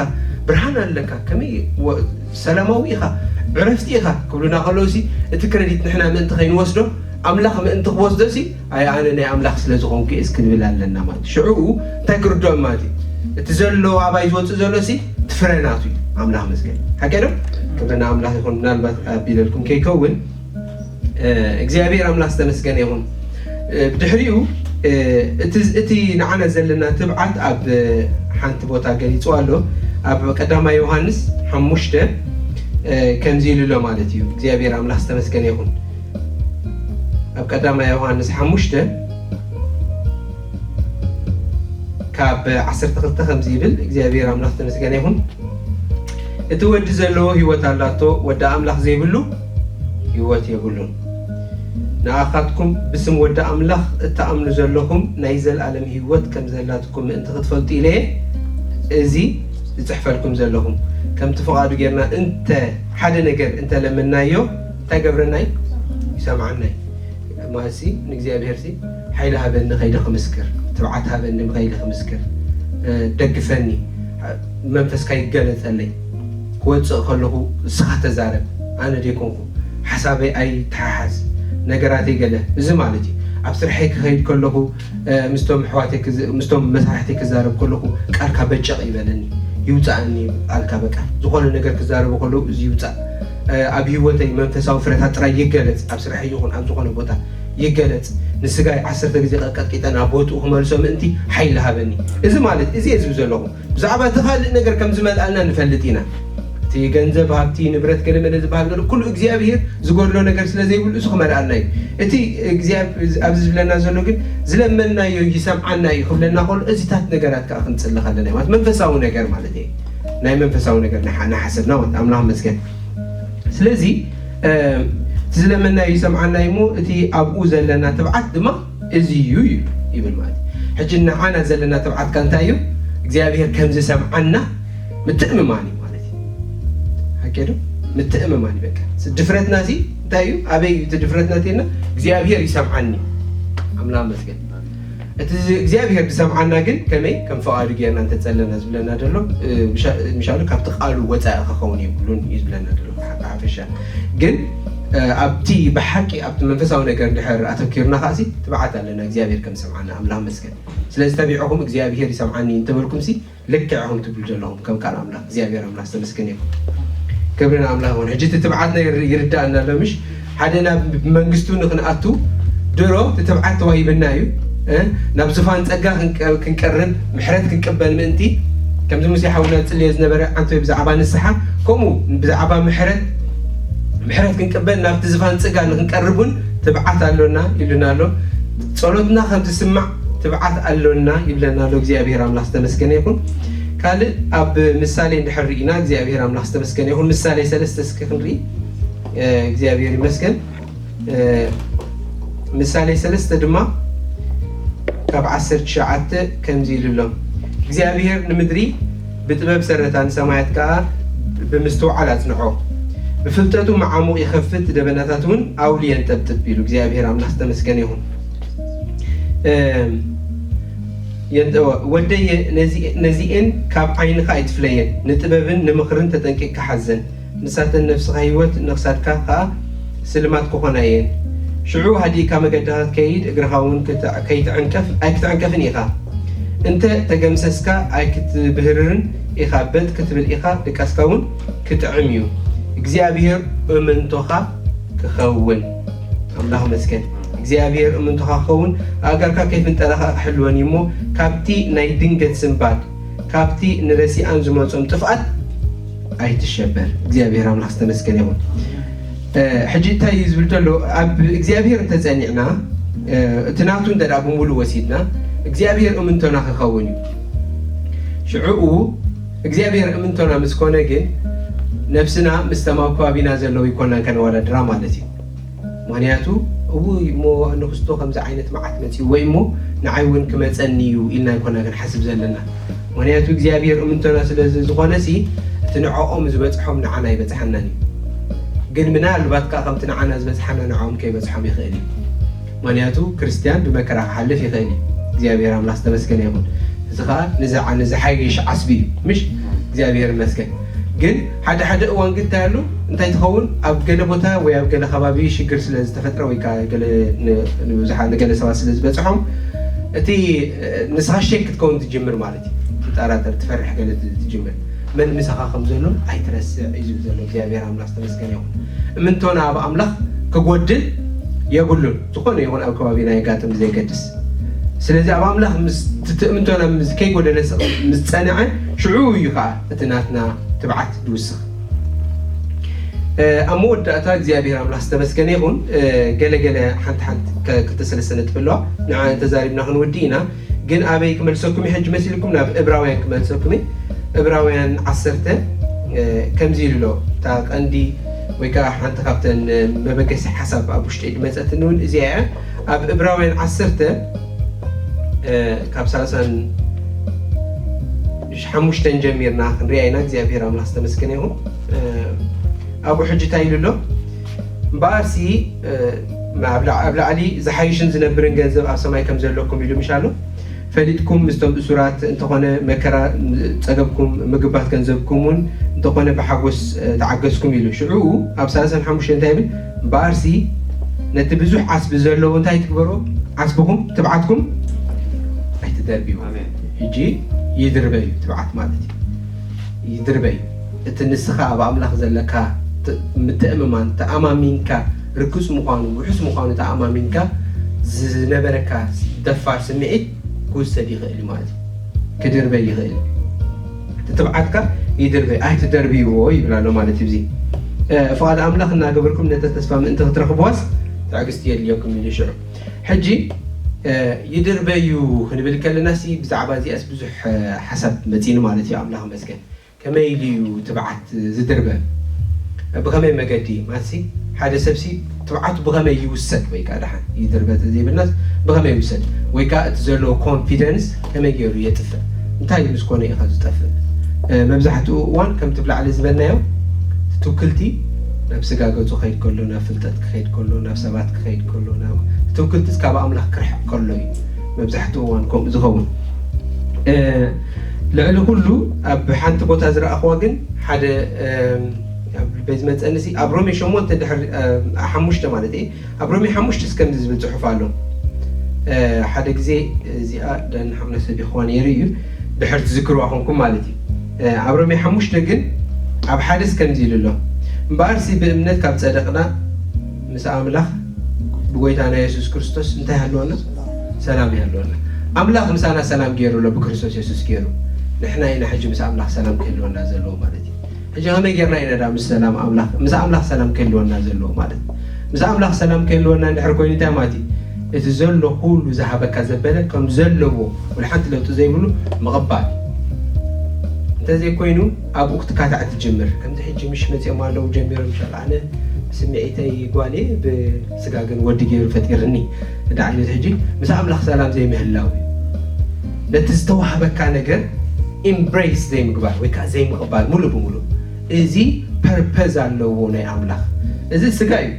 ብርሃን ኣለካ፣ ከመይ ወ-፣ ሰላማዊ ኢኻ፣ ዕረፍቲ ኢኻ ክብሉና ከለውሲ፣ እቲ ክረዲት ንሕና ምእንቲ ከይንወስዶ፣ ኣምላኽ ምእንቲ ክወስዶሲ፣ ኣይ ኣነ ናይ ኣምላኽ ስለ ዝኾንኩ እየ እስክንብል ኣለና ማለት እዩ። ሽዑኡ እንታይ ክርድኦም ማለት እዩ? እቲ ዘሎ ኣባይ ዝወፅእ ዘሎሲ፣ እቲ ፍረ ናቱ እዩ። ኣምላኽ መስገን። ሓቂ ዶ? ክብሪ ንኣምላኽ ይኹን። ምናልባት ኣቢለልኩም ከይከውን፣ እ፣ እግዚኣብሔር ኣምላኽ ዝተመስገነ ይኹን። እ፣ ብድሕሪኡ፣ እ፣ እቲ፣ እቲ ንዓና ዘለና ትብዓት ኣብ፣ እ፣ ሓንቲ ቦታ ገሊጽዋ ኣሎ። ኣብ ቀዳማይ ዮሃንስ ሓሙሽተ፣ እ፣ ከምዚ ኢሉ ኣሎ ማለት እዩ። እግዚኣብሔር ኣምላኽ ዝተመስገነ ይኹን። ኣብ ቀዳማይ ዮሃንስ ሓሙሽተ ካብ ዓሰርተ ክልተ ከምዚ ይብል፣ እግዚኣብሔር ኣምላኽ ዝተመስገነ ይኹን። እቲ ወዲ ዘለዎ ህይወት ኣላቶ፣ ወዲ ኣምላኽ ዘይብሉ ህይወት የብሉን። ንኣኻትኩም ብስም ወዲ ኣምላኽ እትኣምኑ ዘለኹም ናይ ዘልኣለም ህይወት ከም ዘላትኩም ምእንቲ ክትፈልጡ ኢለ እየ እዚ ዝጽሕፈልኩም ዘለኹም። ከምቲ ፍቓዱ ጌርና እንተ ሓደ ነገር እንተ ለመናዮ እንታይ ገብረናይ? ይሰምዓናይ። ማሲ ንእግዚኣብሔር ሲ ሓይሊ ሃበኒ ከይደ ክምስክር፣ ትብዓት ሃበኒ ከይደ ክምስክር፣ እ፣ ደግፈኒ፣ መንፈስካ ይገለጸለይ፣ ክወጽእ ከለኹ ንስኻ ተዛረብ፣ ኣነ ደይኮንኩ ሓሳበይ ኣይተሓሓዝ፣ ነገራተይ ገለ፣ እዚ ማለት እዩ። ኣብ ስርሐይ ክኸይድ ከለኹ፣ እ፣ ምስቶም ኣሕዋተይ ክዝ-፣ ምስቶም መሳርሕተይ ክዛረብ ከለኹ ቃልካ በጨቕ ይበለኒ፣ ይውጻእኒ ቃልካ፣ በቃ ዝኾነ ነገር ክዛረቡ ከለዉ እዚ ይውጻእ። እ፣ ኣብ ህይወተይ መንፈሳዊ ፍረታት ጥራይ ይገለጽ፣ ኣብ ስርሐይ ይኹን ኣብ ዝኾነ ቦታ ይገለጽ። ንስጋይ ዓሰርተ ግዜ ቀጥቂጠ ናብ ቦትኡ ክመልሶ ምእንቲ ሓይሊ ሃበኒ። እዚ ማለት እዚ እየ ዝብል ዘለኹ። ብዛዕባ እቲ ካልእ ነገር ከም ዝመልኣልና ንፈልጥ ኢና። እቲ ገንዘብ፣ ሃብቲ፣ ንብረት፣ ገለ መለ ዝበሃል ገለ ኩሉ እግዚኣብሔር ዝጎድሎ ነገር ስለ ዘይብሉ እሱ ክመልኣልና እዩ። እቲ እግዚኣብ-፣ ኣብዚ ዝብለና ዘሎ ግን ዝለመንናዮ ይሰምዓና እዩ ክብለና ከሎ እዚታት ነገራት ከዓ ክንጽሊ ከለና እዩ። ማለት መንፈሳዊ ነገር ማለት እዩ። ናይ መንፈሳዊ ነገር ንሓ-፣ ንሓሰብና ማለት ኣምላኽ መስገን። ስለዚ፣ እ፣ እቲ ዝለመንናዮ ይሰምዓና እዩ እሞ እቲ ኣብኡ ዘለና ትብዓት ድማ እዚ እዩ ይብል፣ ይብል ማለት እዩ። ሕጂ ንዓና ዘለና ትብዓት ከ እንታይ እዩ? እግዚኣብሔር ከም ዝሰምዓና ምትእምማን እዩ ማለት እዩ። ሓቂ ዶ? ምትእምማን እዩ በቃ። ስ-፣ ድፍረትና እዚ እንታይ እዩ? ኣበይ እዩ እቲ ድፍረትና ተይልና? እግዚኣብሔር ይሰምዓኒ። ኣምላኽ መስገን። እቲ ዝ-፣ እግዚኣብሔር ዝሰምዓና ግን ከመይ? ከም ፍቓዱ ጌርና እንተጸለና ዝብለና ዘሎ፣ እ፣ ምሻ-፣ ምሻሉ ካብቲ ቃሉ ወጻኢ ክኸውን የብሉን እዩ ዝብለና ዘሎ ብሓ-፣ ብሓፈሻ። ግን፣ እ፣ ኣብቲ ብሓቂ ኣብቲ መንፈሳዊ ነገር እንድሕር ኣተኪርና ከኣሲ ትብዓት ኣለና፣ እግዚኣብሔር ከም ዝሰምዓና፣ ኣምላኽ መስገን። ስለዚ ተቢዕኹም እግዚኣብሔር ይሰምዓኒ እንተበልኩምሲ ልክዕ ኢኹም ትብሉ ዘለኹም ከም ቃል ኣምላኽ። እግዚኣብሔር ኣምላኽ ዝተመስገነ ይኹን። ክብሪ ንኣምላኽ ይኹን። ሕጂ እቲ ትብዓትና ይር-፣ ይርዳእና ኣሎ ምሽ? ሓደ ናብ መንግስቱ ንኽንኣቱ ድሮ እቲ ትብዓት ተዋሂብና እዩ። እ? ናብ ዙፋን ጸጋ ክንቀ-፣ ክንቀርብ፣ ምሕረት ክንቅበል ምእንቲ፣ ከምዚ ሙሴ ሓውና ዝጽልዮ ዝነበረ ዓንቶ ብዛዕባ ንስሓ፣ ከምኡ ብዛዕባ ምሕረት፣ ምሕረት ክንቅበል ናብቲ ዝፋን ጸጋ ንኽንቀርብ እውን ትብዓት ኣሎና ኢሉና ኣሎ። ጸሎትና ከም ዝስማዕ ትብዓት ኣሎና ይብለና ኣሎ። እግዚኣብሔር ኣምላኽ ዝተመስገነ ይኹን። ካልእ ኣብ ምሳሌ እንድሕር ርኢና እግዚኣብሔር ኣምላኽ ዝተመስገነ ይኹን። ምሳሌ ሰለስተ እስኪ ክንርኢ። እ፣ እግዚኣብሔር ይመስገን። እ፣ ምሳሌ ሰለስተ ድማ ካብ ዓሰርተ ትሽዓተ ከምዚ ኢሉ ኣሎ። እግዚኣብሔር ንምድሪ ብጥበብ ሰረታ፣ ንሰማያት ከኣ ብምስትውዓል ኣጽንዖ። ብፍልጠቱ መዓሙቕ ይኸፍት፣ ደበናታት እውን ኣውሊ የንጠብጥብ ኢሉ። እግዚኣብሔር ኣምላኽ ዝተመስገነ ይኹን። እ፣ የንጠ-፣ ወደየ ነዚ-፣ ነዚኤን ካብ ዓይንኻ ኣይትፍለየን፣ ንጥበብን ንምኽርን ተጠንቂቕካ ሓዘን። ንሳተን ነፍስኻ ህይወት፣ ነኽሳድካ ኸኣ ስልማት ክኾና እየን። ሽዑ ሃዲእካ መገድኻ ክትከይድ፣ እግርኻ እውን ክት-፣ ከይትዕንቀፍ፣ ኣይክትዕንቀፍን ኢኻ። እንተ ተገምሰስካ ኣይክትብህርርን ኢኻ፣ በጥ ክትብል ኢኻ፣ ድቃስካ እውን ክጥዕም እዩ። እግዚኣብሔር እምንቶኻ ክኸውን። ኣምላኽ መስገን። እግዚኣብሔር እምንቶኻ ክኸውን፣ ኣእጋርካ ከይፍንጠላ ኸኣ ክሕልወን እዩ እሞ፣ ካብቲ ናይ ድንገት ስንባድ፣ ካብቲ ንረሲኣን ዝመጾም ጥፍኣት ኣይትሸበር። እግዚኣብሔር ኣምላኽ ዝተመስገነ ይኹን። እ፣ ሕጂ እንታይ እዩ ዝብል ዘሎ? ኣብ እግዚኣብሔር እንተጸኒዕና፣ እ፣ እቲ ናቱ እንተ ደኣ ብምሉእ ወሲድና፣ እግዚኣብሔር እምንቶና ክኸውን እዩ። ሽዑኡ እግዚኣብሔር እምንቶና ምስ ኮነ ግን፣ ነብስና ምስቶም ኣብ ከባቢና ዘለዉ ኣይኮናን ከነወዳድራ ማለት እዩ። ምኽንያቱ፣ እውይ እሞ ንክስቶ ከምዚ ዓይነት መዓት መጺኡ፣ ወይ እሞ ንዓይ እውን ክመጸኒ እዩ ኢልና ኣይኮና ክንሓስብ ዘለና። ምኽንያቱ እግዚኣብሔር እምንቶና ስለ ዝ-፣ ዝኾነሲ፣ እቲ ንዕኦም ዝበጽሖም ንዓና ኣይበጽሓናን እዩ። ግን ምናልባት ከኣ ከምቲ ንዓና ዝበጽሓና ንዕኦም ከይበጽሖም ይኽእል እዩ። ምኽንያቱ ክርስትያን ብመከራ ክሓልፍ ይኽእል እዩ። እግዚኣብሔር ኣምላኽ ዝተመስገነ ይኹን። እዚ ኸኣ ንዝዓ-፣ ንዝሓይሽ ዓስቢ እዩ። ምሽ? እግዚኣብሔር ይመስገን። ግን ሓደ ሓደ እዋን ግን እንታይ ኣሎ፣ እንታይ ትኸውን፣ ኣብ ገለ ቦታ ወይ ኣብ ገለ ከባቢ ሽግር ስለ ዝተፈጥረ ወይ ከዓ ገለ ን- ንብዙሓት ንገለ ሰባት ስለ ዝበፅሖም እቲ ንስኻ ሸክ ክትከውን ትጅምር ማለት እዩ። ትጠራጠር፣ ትፈርሕ፣ ገለ ትጅምር። መን ምሳኻ ከም ዘሎ ኣይትረስዕ እዩ ዝብል ዘሎ እግዚኣብሔር ኣምላኽ ዝተመስገነ ይኹን። እምንቶና ኣብ ኣምላኽ ክጎድል የብሉን። ዝኾነ ይኹን ኣብ ከባቢና የጋጥም ብዘይገድስ። ስለዚ ኣብ ኣምላኽ ምስ ትእምንቶና ምስ ከይጎደለ ምስ ጸንዐ ሽዑ እዩ ከዓ እቲ ናትና ትብዓት ዝውስኽ። ኣብ መወዳእታ እግዚኣብሔር ኣምላኽ ዝተመስገነ ይኹን። ገለገለ ሓንቲ ሓንቲ ክልተ ሰለስተ ነጥብ ኣለዋ፣ ንዓ ተዛሪብና ክንውዲ ኢና። ግን ኣበይ ክመልሰኩም ሕጂ መሲልኩም ናብ እብራውያን ክመልሰኩም። እብራውያን ዓሰርተ ከምዚ ኢሉ ኣሎ። እታ ቀንዲ ወይ ከዓ ሓንቲ ካብተን መበገሲ ሓሳብ ኣብ ውሽጢ ድመፀትኒ እውን እዚኣ እያ። ኣብ እብራውያን ዓሰርተ ካብ ሰላሳን ሓሙሽተን ጀሚርና ክንሪኣ ኢና። እግዚኣብሔር ኣምላኽ ዝተመስገነ ይኹን። ኣብኡ ሕጂ እንታይ ኢሉ ኣሎ? እምበኣርሲ ኣብ ላዕሊ ዝሓይሽን ዝነብርን ገንዘብ ኣብ ሰማይ ከም ዘለኩም ኢሉ ምሽ ኣሎ። ፈሊጥኩም ምስቶም እሱራት እንተኾነ መከራ ጸገብኩም፣ ምግባት ገንዘብኩም እውን እንተኾነ ብሓጎስ ተዓገስኩም ኢሉ። ሽዑ ኣብ ሰላሳን ሓሙሽተን እንታይ ይብል? እምበኣርሲ ነቲ ብዙሕ ዓስቢ ዘለዎ እንታይ ትግበሮ? ዓስብኹም ትብዓትኩም ኣይትደርብዩ። ሕጂ ይድርበ እዩ ትብዓት ማለት እዩ። ይድርበ እዩ። እቲ ንስኻ ኣብ ኣምላኽ ዘለካ ምትእምማን፣ ተኣማሚንካ ርግጽ ምዃኑ ውሑስ ምዃኑ ተኣማሚንካ ዝነበረካ ደፋር ስምዒት ክውሰድ ይኽእል እዩ ማለት እዩ። ክድርበ ይኽእል። እቲ ትብዓትካ ይድርበ፣ ኣይትደርብይዎ ይብል ኣሎ ማለት እዩ። እዚ ፍቓድ ኣምላኽ እናገበርኩም ነተ ተስፋ ምእንቲ ክትረኽብዋስ ትዕግስቲ የድልየኩም ኢሉ ሽዑ። ሕጂ ይድርበዩ ክንብል ከለና ሲ ብዛዕባ እዚኣስ ብዙሕ ሓሳብ መፂኑ ማለት እዩ። ኣምላኽ መስገን። ከመይ ኢሉ እዩ ትብዓት ዝድርበ? ብኸመይ መገዲ ማለትሲ ሓደ ሰብሲ ትብዓቱ ብኸመይ ይውሰድ ወይ ከዓ ደሓን ይድርበ ዘይብልናስ ብኸመይ ይውሰድ ወይ ከዓ እቲ ዘለዎ ኮንፊደንስ ከመይ ገይሩ የጥፍእ? እንታይ ምስ ኮነ ኢኻ ዝጠፍእ? መብዛሕትኡ እዋን ከምቲ ብላዕሊ ዝበልናዮ ትውክልቲ ናብ ስጋ ገፁ ከይድ ከሎ ናብ ፍልጠት ክኸይድ ከሎ ናብ ሰባት ክኸይድ ከሎ ትውክልቲ ካብ ኣምላኽ ክርሕቕ ከሎ እዩ መብዛሕትኡ እዋን ከምኡ ዝኸውን። ልዕሊ ኩሉ ኣብ ሓንቲ ቦታ ዝረኣኽዋ ግን ሓደ ልበይ ዝመፀኒ ኣብ ሮሜ ሸሞንተ ድሕሪ ሓሙሽተ ማለት እየ ኣብ ሮሜ ሓሙሽተ እስከምዚ ዝብል ፅሑፍ ኣሎ። ሓደ ግዜ እዚኣ ዳን ሓምለ ሰብ ይኽዋ ነይሩ እዩ ድሕር ትዝክርዋ ኮንኩም ማለት እዩ። ኣብ ሮሜ ሓሙሽተ ግን ኣብ ሓደስ ከምዚ ኢሉ ኣሎ። እምበኣርሲ ብእምነት ካብ ጸደቕና ምስ ኣምላኽ ብጎይታና የሱስ ክርስቶስ እንታይ ሃለወና? ሰላም ይሃለወና። ኣምላኽ ምሳና ሰላም ገይሩ ኣሎ ብክርስቶስ የሱስ ገይሩ። ንሕና ኢና ሕጂ ምስ ኣምላኽ ሰላም ክህልወና ዘለዎ ማለት እዩ። ሕጂ ከመይ ጌርና ኢና ዳ ምስ ሰላም ኣምላኽ ምስ ኣምላኽ ሰላም ክህልወና ዘለዎ ማለት? ምስ ኣምላኽ ሰላም ክህልወና እንድሕር ኮይኑ እንታይ ማለት እዩ? እቲ ዘሎ ኩሉ ዝሃበካ ዘበለ ከም ዘለዎ ወላ ሓንቲ ለውጢ ዘይብሉ ምቕባል። እንተዘይኮይኑ ኣብኡ ክትካታዕ ትጅምር። ከምዚ ሕጂ ምሽ መፂኦም ኣለዉ ጀሚሮም ይሻል ኣነ ስምዒተይ ጓሌ ብስጋ ግን ወዲ ገይሩ ፈጢርኒ እንደ ዓይነት ሕጂ ምስ ኣምላኽ ሰላም ዘይምህላው እዩ። ነቲ ዝተዋህበካ ነገር ኢምብሬስ ዘይምግባር ወይ ከዓ ዘይምቕባል ሙሉ ብሙሉ እዚ ፐርፐዝ ኣለዎ ናይ ኣምላኽ። እዚ ስጋ እዩ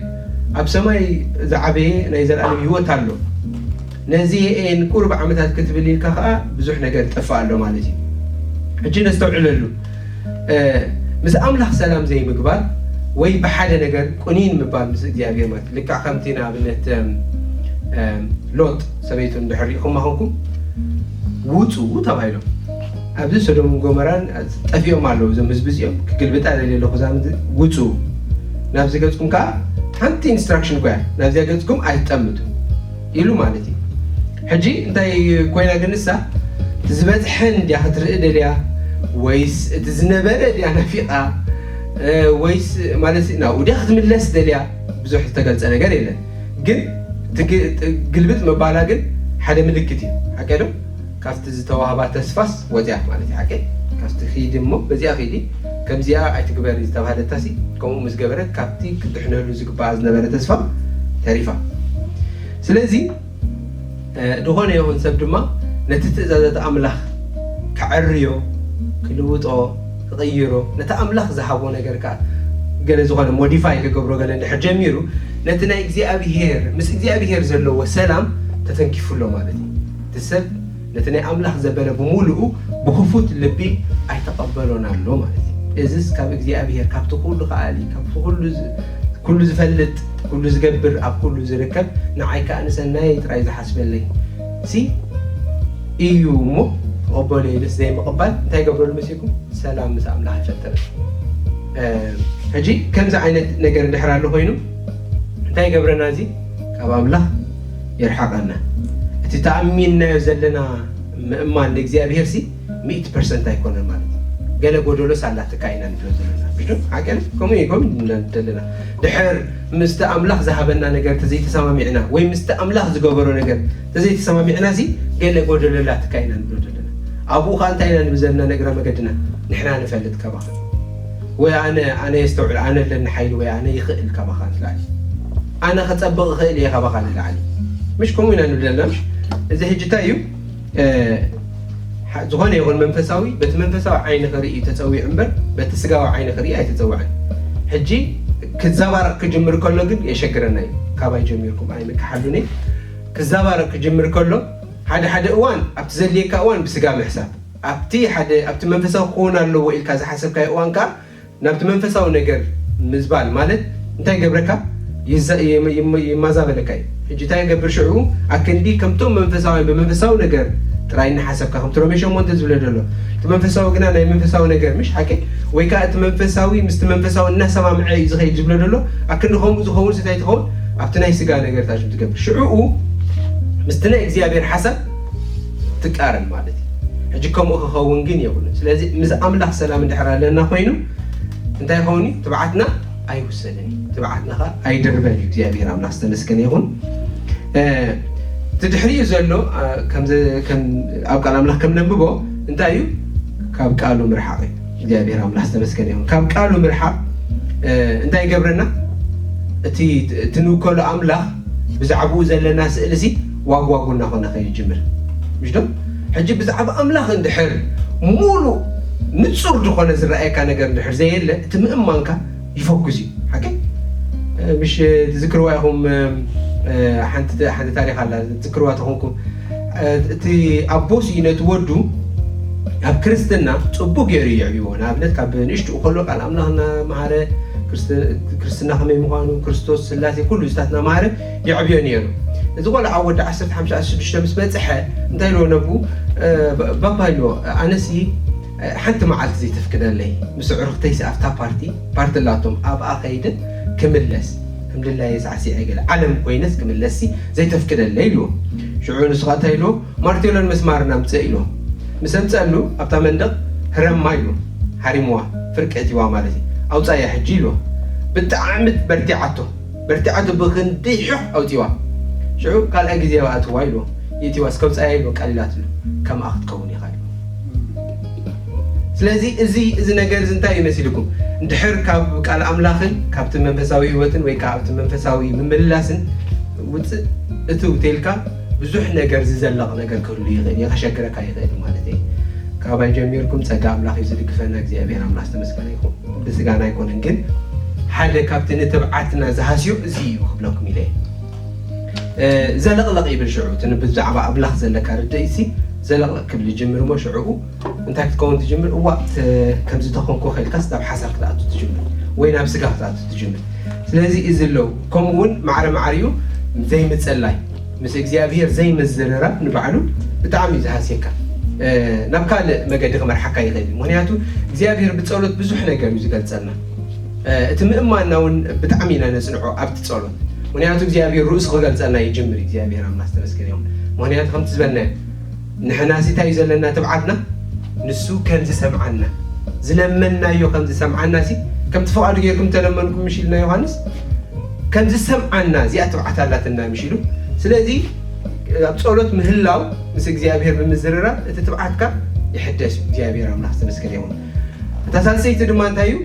ኣብ ሰማይ ዝዓበየ ናይ ዘላለም ህይወት ኣሎ። ነዚ የኤን ቁሩብ ዓመታት ክትብል ኢልካ ከዓ ብዙሕ ነገር ጠፍእ ኣሎ ማለት እዩ። ሕጂ ነስተውዕለሉ። ምስ ኣምላኽ ሰላም ዘይምግባር ወይ ብሓደ ነገር ቁኒን ምባል ምስ እግዚኣብሔር ማለት ልክዕ ከምቲ ንኣብነት ሎጥ ሰበይቱ እንድሕር ሪኢኹማ ኾንኩም ውፁ ተባሂሎም ኣብዚ ሶዶምን ጎመራን ጠፊኦም ኣለዉ እዞም ህዝቢ እዚኦም ክግልብጣ ደልየ ኣለኹ እዛ ምድሪ ውፁ ናብዚ ገፅኩም ከዓ ሓንቲ ኢንስትራክሽን እኳ እያ ናብዚኣ ገፅኩም ኣይትጠምቱ ኢሉ ማለት እዩ። ሕጂ እንታይ ኮይና ግን ንሳ እቲ ዝበፅሐን ድያ ክትርኢ ደልያ ወይስ እቲ ዝነበረ ድያ ናፊቓ ወይስ ማለት ናብኡ ድያ ክትምለስ ደልያ ብዙሕ ዝተገልፀ ነገር የለን። ግን ግልብጥ ምባላ ግን ሓደ ምልክት እዩ። ሓቀ ዶ ካብቲ ዝተዋህባ ተስፋስ ወፅያ ማለት እዩ። ሓቀ ካብቲ ኺድ እሞ በዚኣ ኺዲ ከምዚኣ ኣይትግበሪ ዝተባህለታሲ ከምኡ ምስ ገበረት ካብቲ ክድሕነሉ ዝግባኣ ዝነበረ ተስፋ ተሪፋ። ስለዚ ዝኾነ ይኹን ሰብ ድማ ነቲ ትእዛዛት ኣምላኽ ክዕርዮ ክልውጦ ክቕይሮ ነቲ ኣምላኽ ዝሃቦ ነገር ከዓ ገለ ዝኾነ ሞዲፋይ ክገብሮ ገለ እንድሕር ጀሚሩ ነቲ ናይ እግዚኣብሄር ምስ እግዚኣብሄር ዘለዎ ሰላም ተተንኪፉ ኣሎ ማለት እዩ። እቲ ሰብ ነቲ ናይ ኣምላኽ ዘበለ ብምሉኡ ብኽፉት ልቢ ኣይተቐበሎን ኣሎ ማለት እዩ። እዝስ ካብ እግዚኣብሔር፣ ካብቲ ኩሉ ከኣሊ፣ ካብቲ ኩሉ ዝ-፣ ኩሉ ዝፈልጥ፣ ኩሉ ዝገብር፣ ኣብ ኩሉ ዝርከብ፣ ንዓይ ከኣ ንሰናይ ጥራይ ዝሓስበለይ ሲ እዩ እሞ፣ ተቐበሎ ኢሉስ ዘይምቕባል እንታይ ይገብረሉ መሲልኩም? ሰላም ምስ ኣምላኽ ይፈጥር። እ፣ ሕጂ ከምዚ ዓይነት ነገር እንድሕር ኣሎ ኮይኑ፣ እንታይ ይገብረና? እዚ ካብ ኣምላኽ የርሓቐና። እቲ ተኣሚንናዮ ዘለና ምእማን ንእግዚኣብሔር ሲ ሚእቲ ፐርሰንት ኣይኮነን ማለት እዩ። ገለ ጎደሎስ ኣላትካ ኢና ንብሎ ዘለና። ምሽ ዶ? ሓቂ ነው? ከምኡ እዩ፣ ከምኡ ኢና ዘለና። ድሕር ምስቲ ኣምላኽ ዝሃበና ነገር ተዘይተሰማሚዕና ወይ ምስቲ ኣምላኽ ዝገበሮ ነገር ተዘይተሰማሚዕና ሲ ገለ ጎደሎ ኣላትካ ኢና ንብሎ ዘለና። ኣብኡ ኸኣ እንታይ ኢና ንብል ዘለና? ንእግረ መገድና ንሕና ንፈልጥ ካባኻ። ወይ ኣነ፣ ኣነ የስተውዕል፣ ኣነ ኣለኒ ሓይሊ ወይ ኣነ ይኽእል ካባኻ ንላዕሊ። ኣነ ኸጸብቕ እኽእል እየ ካባኻ ንላዕሊ። ምሽ ከምኡ ኢና ንብል ዘለና፣ ምሽ? እዚ ሕጂ እንታይ እዩ? እ፣ ሓ-፣ ዝኾነ ይኹን መንፈሳዊ፣ በቲ መንፈሳዊ ዓይኒ ክርኢ እዩ ተጸዊዑ እምበር፣ በቲ ስጋዊ ዓይኒ ክርኢ ኣይተጸውዐን። ሕጂ ክዘባረቕ ክጅምር ከሎ ግን የሸግረና እዩ። ካባይ ጀሚርኩም ኣይምክሓሉን እየ። ክዘባረቕ ክጅምር ከሎ፣ ሓደ ሓደ እዋን ኣብቲ ዘድልየካ እዋን ብስጋ ምሕሳብ፣ ኣብቲ ሓደ፣ ኣብቲ መንፈሳዊ ክኸውን ኣለዎ ኢልካ ዝሓሰብካዮ እዋን ከኣ ናብቲ መንፈሳዊ ነገር ምዝባል ማለት እንታይ ይገብረካ? ይዘ-፣ ይም-፣ ይም-፣ ይማዛበለካ እዩ። ሕጂ እንታይ ይገብር ሽዑ? ኣክንዲ ከምቶም መንፈሳውያን ብመንፈሳዊ ነገር ጥራይ እናሓሰብካ፣ ከምቲ ሮሜ ሸሞንተ ዝብሎ ዘሎ፣ እቲ መንፈሳዊ ግና ናይ መንፈሳዊ ነገር፣ ምሽ ሓቂ? ወይ ከኣ እቲ መንፈሳዊ ምስቲ መንፈሳዊ እናሰማምዐ እዩ ዝኸይድ ዝብሎ ዘሎ፣ ኣክንዲ ከምኡ ዝኸውን እንታይ ትኸውን? ኣብቲ ናይ ስጋ ነገር ታሽም ትገብር። ሽዑኡ ምስቲ ናይ እግዚኣብሔር ሓሳብ ትቃረን ማለት እዩ። ሕጂ ከምኡ ክኸውን ግን የብሉን። ስለዚ ምስ ኣምላኽ ሰላም እንድሕር ኣለና ኮይኑ እንታይ ይኸውን እዩ? ትብዓትና ኣይውሰድን እዩ። ትብዓትና ኸዓ ኣይድርበን እዩ። እግዚኣብሔር ኣምላኽ ዝተመስገነ ይኹን። እ፣ እቲ ድሕሪኡ ዘሎ፣ እ፣ ከም ዘ-፣ ከም ኣብ ቃል ኣምላኽ ከም ነንብቦ እንታይ እዩ? ካብ ቃሉ ምርሓቕ እዩ። እግዚኣብሔር ኣምላኽ ዝተመስገነ ይኹን። ካብ ቃሉ ምርሓቕ፣ እ፣ እንታይ ይገብረና? እቲ፣ እቲ ንውከሎ ኣምላኽ ብዛዕባኡ ዘለና ስእሊ ሲ ዋጉ ዋጉ እናኾነ ከይጅምር። ምሽ ዶ? ሕጂ ብዛዕባ ኣምላኽ እንድሕር ሙሉእ ንጹር ዝኾነ ዝረኣየካ ነገር እንድሕር ዘየለ፣ እቲ ምእማንካ ይፈኩስ እዩ። ሓቂ? እ፣ ምሽ ትዝክርዋ ኢኹም፣ እ፣ ሓንቲ፣ ሓንቲ ታሪኽ ኣላ፣ ትዝክርዋ ተኾንኩም። እ፣ እቲ ኣቦ ሲ ነቲ ወዱ ኣብ ክርስትና ጽቡቅ ገይሩ የዕብይዎ። ንኣብነት ካብ ንእሽትኡ ከሎ ቃል ኣምላኽ እናመሃረ ክርስት-፣ ክርስትና ከመይ ምዃኑ፣ ክርስቶስ፣ ስላሴ፣ ኩሉ እዚታት እናመሃረ የዕብዮ ነይሩ። እዚ ቆልዓ ወዲ ዓሰርተ ሓሙሽተ ዓሰርተ ሽዱሽተ ምስ በጽሐ እንታይ ኢልዎ ነቡ? እ፣ ባ-፣ ባባ ኢልዎ፣ ኣነሲ፣ እ፣ ሓንቲ መዓልቲ ዘይተፍቅደለይ ምስ ኣዕሩኽተይሲ ኣብታ ፓርቲ፣ ፓርቲ ኣላቶም ኣብኣ ከይደ ክምለስ፣ ከም ድላየ ሳዕሲዐ ገለ ዓለም ኮይነስ ክምለስሲ ዘይተፍቅደለይ ኢልዎ። ሽዑ ንሱ ኸኣ እንታይ ኢልዎ? ማርቴሎን መስማርን ኣምጽእ ኢልዎ። ምስ ኣምጸኣሉ ኣብታ መንደቕ ህረማ ኢሉ ሃሪምዋ፣ ፍርቂ ኣእቲዋ ማለት እዩ። ኣውጻያ ሕጂ ኢልዎ። ብጣዕሚ በርቲዓቶ፣ በርቲዓቶ ብኽንደይ ሑቕ ኣውጺዋ። ሽዑ ካልኣይ ግዜ ኣእትዋ ኢልዎ። የእቲዋ እስከ ኣውጻያ ኢልዎ፣ ቀሊላትሉ። ከምኣ ክትከውን ኢኻ ኢልዎ። ስለዚ እዚ፣ እዚ ነገር እዚ እንታይ እዩ መሲልኩም? እንድሕር ካብ ቃል ኣምላኽን ካብቲ መንፈሳዊ ህይወትን ወይ ከዓ ኣብቲ መንፈሳዊ ምምልላስን ውፅእ እትው ተልካ ብዙሕ ነገር ዝዘለቕ ነገር ክህሉ ይኽእል እዩ፣ ከሸግረካ ይኽእል ማለት እዩ። ካባይ ጀሚርኩም ጸጋ ኣምላኽ እዩ ዝድግፈና። እግዚኣብሔር ኣምላኽ ዝተመስገነ ይኹን። ብስጋና ኣይኮነን፣ ግን ሓደ ካብቲ ንትብዓትና ዝሃስዮ እዚ እዩ ክብለኩም ኢለ እየ። እ፣ ዘለቕለቕ ይብል ሽዑ፣ እቲ ብዛዕባ ኣምላኽ ዘለካ ርድኢት ሲ ዘለቕለቕ ክብል ይጅምር እሞ ሽዑ እንታይ ክትከውን ትጅምር? እዋ፣ ተ-፣ ከምዚ ተኾንኩ ኸ ኢልካስ ናብ ሓሳብ ክትኣቱ ትጅምር፣ ወይ ናብ ስጋ ክትኣቱ ትጅምር። ስለዚ እዚ ኣለዉ። ከምኡ እውን ማዕረ ማዕሪኡ ዘይምጽላይ፣ ምስ እግዚኣብሔር ዘይምዝርራብ ንባዕሉ ብጣዕሚ እዩ ዝሃስየካ። እ፣ ናብ ካልእ መገዲ ክመርሓካ ይኽእል እዩ። ምኽንያቱ እግዚኣብሔር ብጸሎት ብዙሕ ነገር እዩ ዝገልጸልና። እ፣ እቲ ምእማንና እውን ብጣዕሚ ኢና ነጽንዖ ኣብቲ ጸሎት። ምኽንያቱ እግዚኣብሔር ርእሱ ክገልጸልና ይጅምር እዩ። እግዚኣብሔር ኣምላኽ ዝተመስገነ ይኹን። ምኽንያቱ ከምቲ ዝበልናዮ ንሕና ሲ እንታይ እዩ ዘለና ትብዓትና? ንሱ ከም ዝሰምዓና፣ ዝለመንናዮ ከም ዝሰምዓና ሲ፣ ከምቲ ፍቓዱ ጌርኩም ተለመንኩም ምሽ ኢልና ዮሃንስ፣ ከም ዝሰምዓና እዚኣ ትብዓት ኣላትና ምሽ ኢሉ። ስለዚ ኣብ ጸሎት ምህላው ምስ እግዚኣብሔር ብምዝርራብ እቲ ትብዓትካ ይሕደስ እዩ። እግዚኣብሔር ኣምላኽ ዝተመስገነ ይኹን። እታ ሳልሰይቲ ድማ እንታይ እዩ?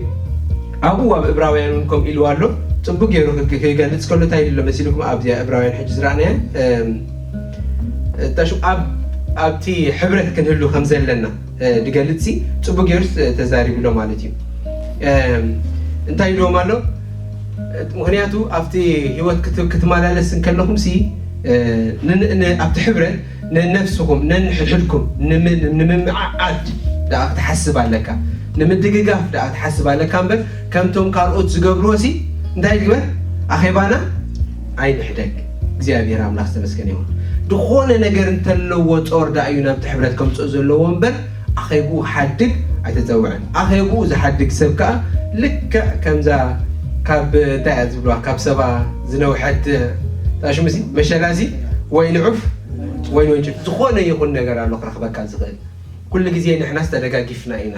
ኣብኡ ኣብ እብራውያን እውን ከምኡ ኢልዋ ኣሎ። ጽቡቅ ገይሩ ክግ-፣ ክገልጽ ከሎ እንታይ ኢሉ ኣሎ መሲልኩም? ኣብዚኣ እብራውያን ሕጂ ዝረኣናያ፣ እም፣ እታ ሹ-፣ ኣብ፣ ኣብቲ ሕብረት ክንህሉ ከም ዘለና፣ እ፣ ድገልጽ ሲ ጽቡቅ ገይሩ ስ-፣ ተዛሪቡ ኣሎ ማለት እዩ። እም፣ እንታይ ኢልዎም ኣሎ? ምኽንያቱ ኣብቲ ህይወት ክት-፣ ክትመላለስ እንከለኹም ሲ፣ እ፣ ን-፣ ን-፣ ኣብቲ ሕብረት ነነፍስኹም ነንሕድሕድኩም ንምምዕዓድ ደኣ ክትሓስብ ኣለካ፣ ንምድግጋፍ ደኣ ክትሓስብ ኣለካ እምበር ከምቶም ካልኦት ዝገብርዎ ሲ እንታይ ትግበር ኣኼባና ኣይንሕደግ። እግዚኣብሔር ኣምላኽ ዝተመስገነ ይኹን። ዝኾነ ነገር እንተለዎ ጾር ደኣ እዩ ናብቲ ሕብረት ከምፅኦ ዘለዎ እምበር ኣኼብኡ ክሓድግ ኣይተፀውዐን። ኣኼብኡ ዝሓድግ ሰብ ከዓ ልክዕ ከምዛ ካብ እንታይ እያ ዝብልዋ ካብ ሰባ ዝነውሐት ጣሽሙሲ መሸላሲ ወይ ንዑፍ ወይ ንወንጭፍ ዝኾነ ይኹን ነገር ኣሎ ክረኽበካ ዝኽእል። ኩሉ ግዜ ንሕናስ ተደጋጊፍና ኢና።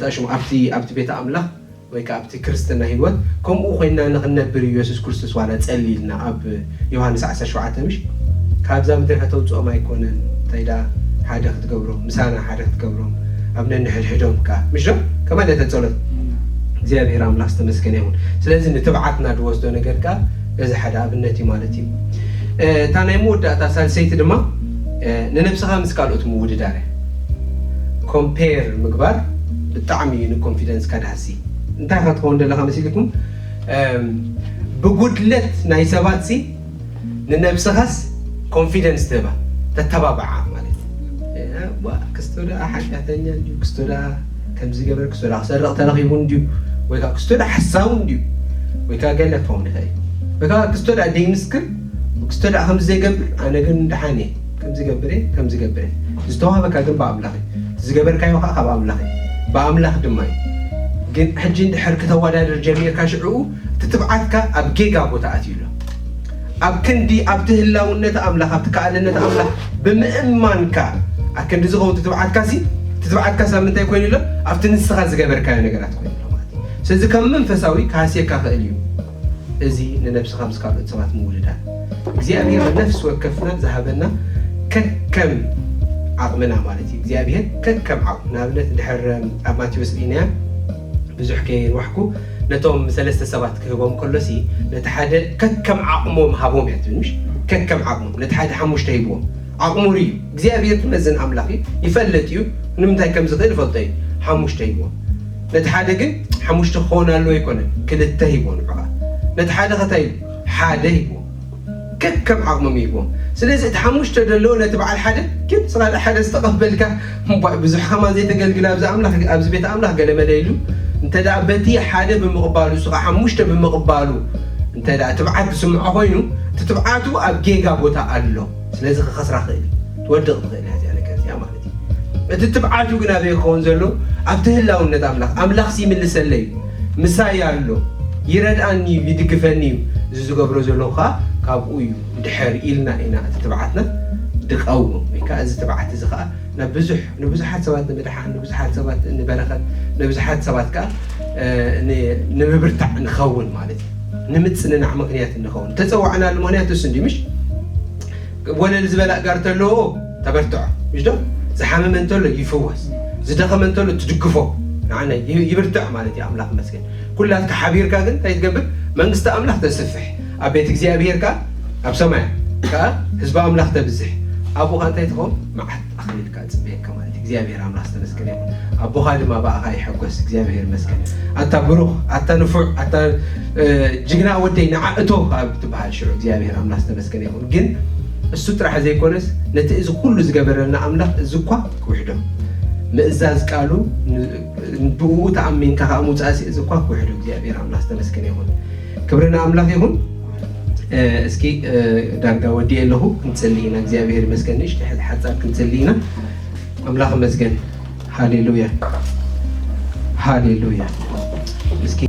ጠሽሙ ኣብቲ ኣብቲ ቤተ ኣምላኽ ወይ ከዓ ኣብቲ ክርስትና ህይወት ከምኡ ኮይና ንክነብር እዩ የሱስ ክርስቶስ ዋላ ጸሊልና ኣብ ዮሃንስ ዓሰርተ ሸውዓተ ምሽ ካብዛ ምድሪ ከተውፅኦም ኣይኮነን እንታይ ዳ ሓደ ክትገብሮም ምሳና ሓደ ክትገብሮም ኣብ ነንሕድሕዶም ከዓ ምሽ ዶ ከማን እተ ጸሎት እግዚኣብሔር ኣምላኽ ዝተመስገነ ይኹን። ስለዚ ንትብዓትና ዝወስዶ ነገር ከዓ እዚ ሓደ ኣብነት እዩ ማለት እዩ። እታ ናይ መወዳእታ ሳልሰይቲ ድማ ንነብስኻ ምስ ካልኦት ምውድዳር እያ። ኮምፔር ምግባር ብጣዕሚ እዩ ንኮንፊደንስካ ድሃሲ። እንታይ ካ ትኸውን ዘለካ መሲልኩም ብጉድለት ናይ ሰባት ሲ ንነብስኻስ ኮንፊደንስ ትህባ ተተባብዓ ማለት ክስቶ ደኣ ሓጢኣተኛ እንዲዩ ክስቶ ደኣ ከምዚ ገበር ክስቶ ደኣ ክሰርቕ ተረኺቡ እንዲዩ ወይ ከዓ ክስቶ ደኣ ሓሳዊ እንዲዩ ወይ ከዓ ገለ ክኸውን ይኽእል ወይ ከዓ ክስቶ ደኣ ደይምስክር ክስቶ ደኣ ከምዚ ዘይገብር ኣነ ግን ደሓን እየ ከምዚ ገብር እየ ከምዚ ገብር እየ ዝተዋህበካ ግን ብኣምላኽ እዩ ዝገበርካዮ ከዓ ካብ ኣምላኽ እዩ ብኣምላኽ ድማ እዩ ግን ሕጂ እንድሕር ክተወዳደር ጀሚርካ ሽዕኡ እቲ ትብዓትካ ኣብ ጌጋ ቦታ ኣትዩ ኣሎ ኣብ ክንዲ ኣብቲ ህላውነት ኣምላኽ ኣብቲ ከኣልነት ኣምላኽ ብምእማንካ ኣብ ክንዲ ዝኸውን ትትብዓትካ ሲ ትትብዓትካ ሳብ ምንታይ ኮይኑ ኣሎ ኣብቲ ንስኻ ዝገበርካዮ ነገራት ኮይኑ ኣሎ ማለት እዩ ስለዚ ከም መንፈሳዊ ክሃስየካ ክእል እዩ እዚ ንነብስኻ ምስ ካልኦት ሰባት ምውድዳር እግዚኣብሔር ነፍሲ ወከፍና ዝሃበና ከከም ዓቕምና ማለት እዩ እግዚኣብሔር ከከም ዓቕሙ ንኣብነት ድሕር ኣብ ማቴዎስ ሪኢናያ ብዙሕ ከየንዋሕኩ ነቶም ሰለስተ ሰባት ክህቦም ከሎሲ ነቲ ሓደ ከከም ዓቕሞም ሃቦም እያ ትብል ምሽ ከከም ዓቕሞም ነቲ ሓደ ሓሙሽተ ሂብዎም ዓቕሙ ርዩ እግዚኣብሔር ትመዝን ኣምላኽ እዩ ይፈልጥ እዩ ንምንታይ ከም ዝኽእል ይፈልጦ እዩ ሓሙሽተ ሂብዎም ነቲ ሓደ ግን ሓሙሽተ ክኸውን ኣለዎ ኣይኮነን ክልተ ሂብዎ ንዑኻ ነቲ ሓደ ከታይ ሓደ ሂብዎ ከከም ዓቕሞም ይህቦም ስለዚ እቲ ሓሙሽተ ዘለዎ ነቲ በዓል ሓደ ግን ስኻ ሓደ ዝተቐበልካ ብዙሕ ከማ ዘይተገልግል ኣብዚ ኣምላኽ ኣብዚ ቤት ኣምላኽ ገለመለ ኢሉ እንተ ደኣ በቲ ሓደ ብምቕባሉ ስኻ ሓሙሽተ ብምቕባሉ እንተ ደኣ ትብዓት ዝስምዖ ኮይኑ እቲ ትብዓቱ ኣብ ጌጋ ቦታ ኣሎ ስለዚ ክኸስራ ክእል ትወድቕ ትኽእል እያ እዚኣ ነገር እዚኣ ማለት እዩ እቲ ትብዓቱ ግን ኣበይ ክኸውን ዘሎ ኣብቲ ህላውነት ኣምላኽ ኣምላኽሲ ይምልሰለይ እዩ ምሳይ ኣሎ ይረድኣኒ እዩ ይድግፈኒ እዩ እዚ ዝገብሮ ዘለኹ ከዓ ካብኡ እዩ ድሕር ኢልና ኢና እቲ ትብዓትና ድቀውም ወይ ከዓ እዚ ትብዓት እዚ ከዓ ናብ ብዙሕ ንብዙሓት ሰባት ንምድሓን ንብዙሓት ሰባት ንበረኸት ንብዙሓት ሰባት ከዓ ንምብርታዕ ንኸውን ማለት እዩ ንምፅንናዕ ምክንያት ንኸውን ተፀዋዕናሉ ምክንያት እሱ እንዲ ምሽ ወለል ዝበላእ ጋር ተለዎ ተበርትዖ ምሽ ዶ ዝሓመመ እንተሎ ይፍወስ ዝደኸመ እንተሎ ትድግፎ ንዓነ ይብርትዕ ማለት እዩ ኣምላኽ መስገን ኩላትካ ሓቢርካ ግን እንታይ ትገብር መንግስቲ ኣምላኽ ተስፍሕ ኣብ ቤት እግዚኣብሔር ከዓ ኣብ ሰማያ ከዓ ህዝቢ ኣምላኽ ተብዝሕ ኣብኡ ከዓ እንታይ ትኸውን መዓት ኣኽሊልካ ፅበየካ ማለት እዩ እግዚኣብሔር ኣምላኽ ዝተመስገነ ይኹን ኣቦኻ ድማ ብኣኻ ይሐጎስ እግዚኣብሔር መስገን ኣታ ብሩኽ ኣታ ንፉዕ ኣታ ጅግና ወደይ ንዓ እቶ ካብ ትበሃል ሽዑ እግዚኣብሔር ኣምላኽ ዝተመስገነ ይኹን ግን እሱ ጥራሕ ዘይኮነስ ነቲ እዚ ኩሉ ዝገበረልና ኣምላኽ እዚ እኳ ክውሕዶ ምእዛዝ ቃሉ ብኡ ተኣሚንካ ከዓ ምውፃእሲ እዚ እኳ ክውሕዶ እግዚኣብሔር ኣምላኽ ዝተመስገነ ይኹን ክብሪ ንኣምላኽ ይኹን እስኪ ዳርጋ ወዲእ ኣለኹ ክንፅሊ ኢና እግዚኣብሔር ይመስገን ንእሽተ ሕዚ ሓፃር ክንፅሊ ኢና ኣምላኽ መስገን ሃሌሉያ ሃሌሉያ እስኪ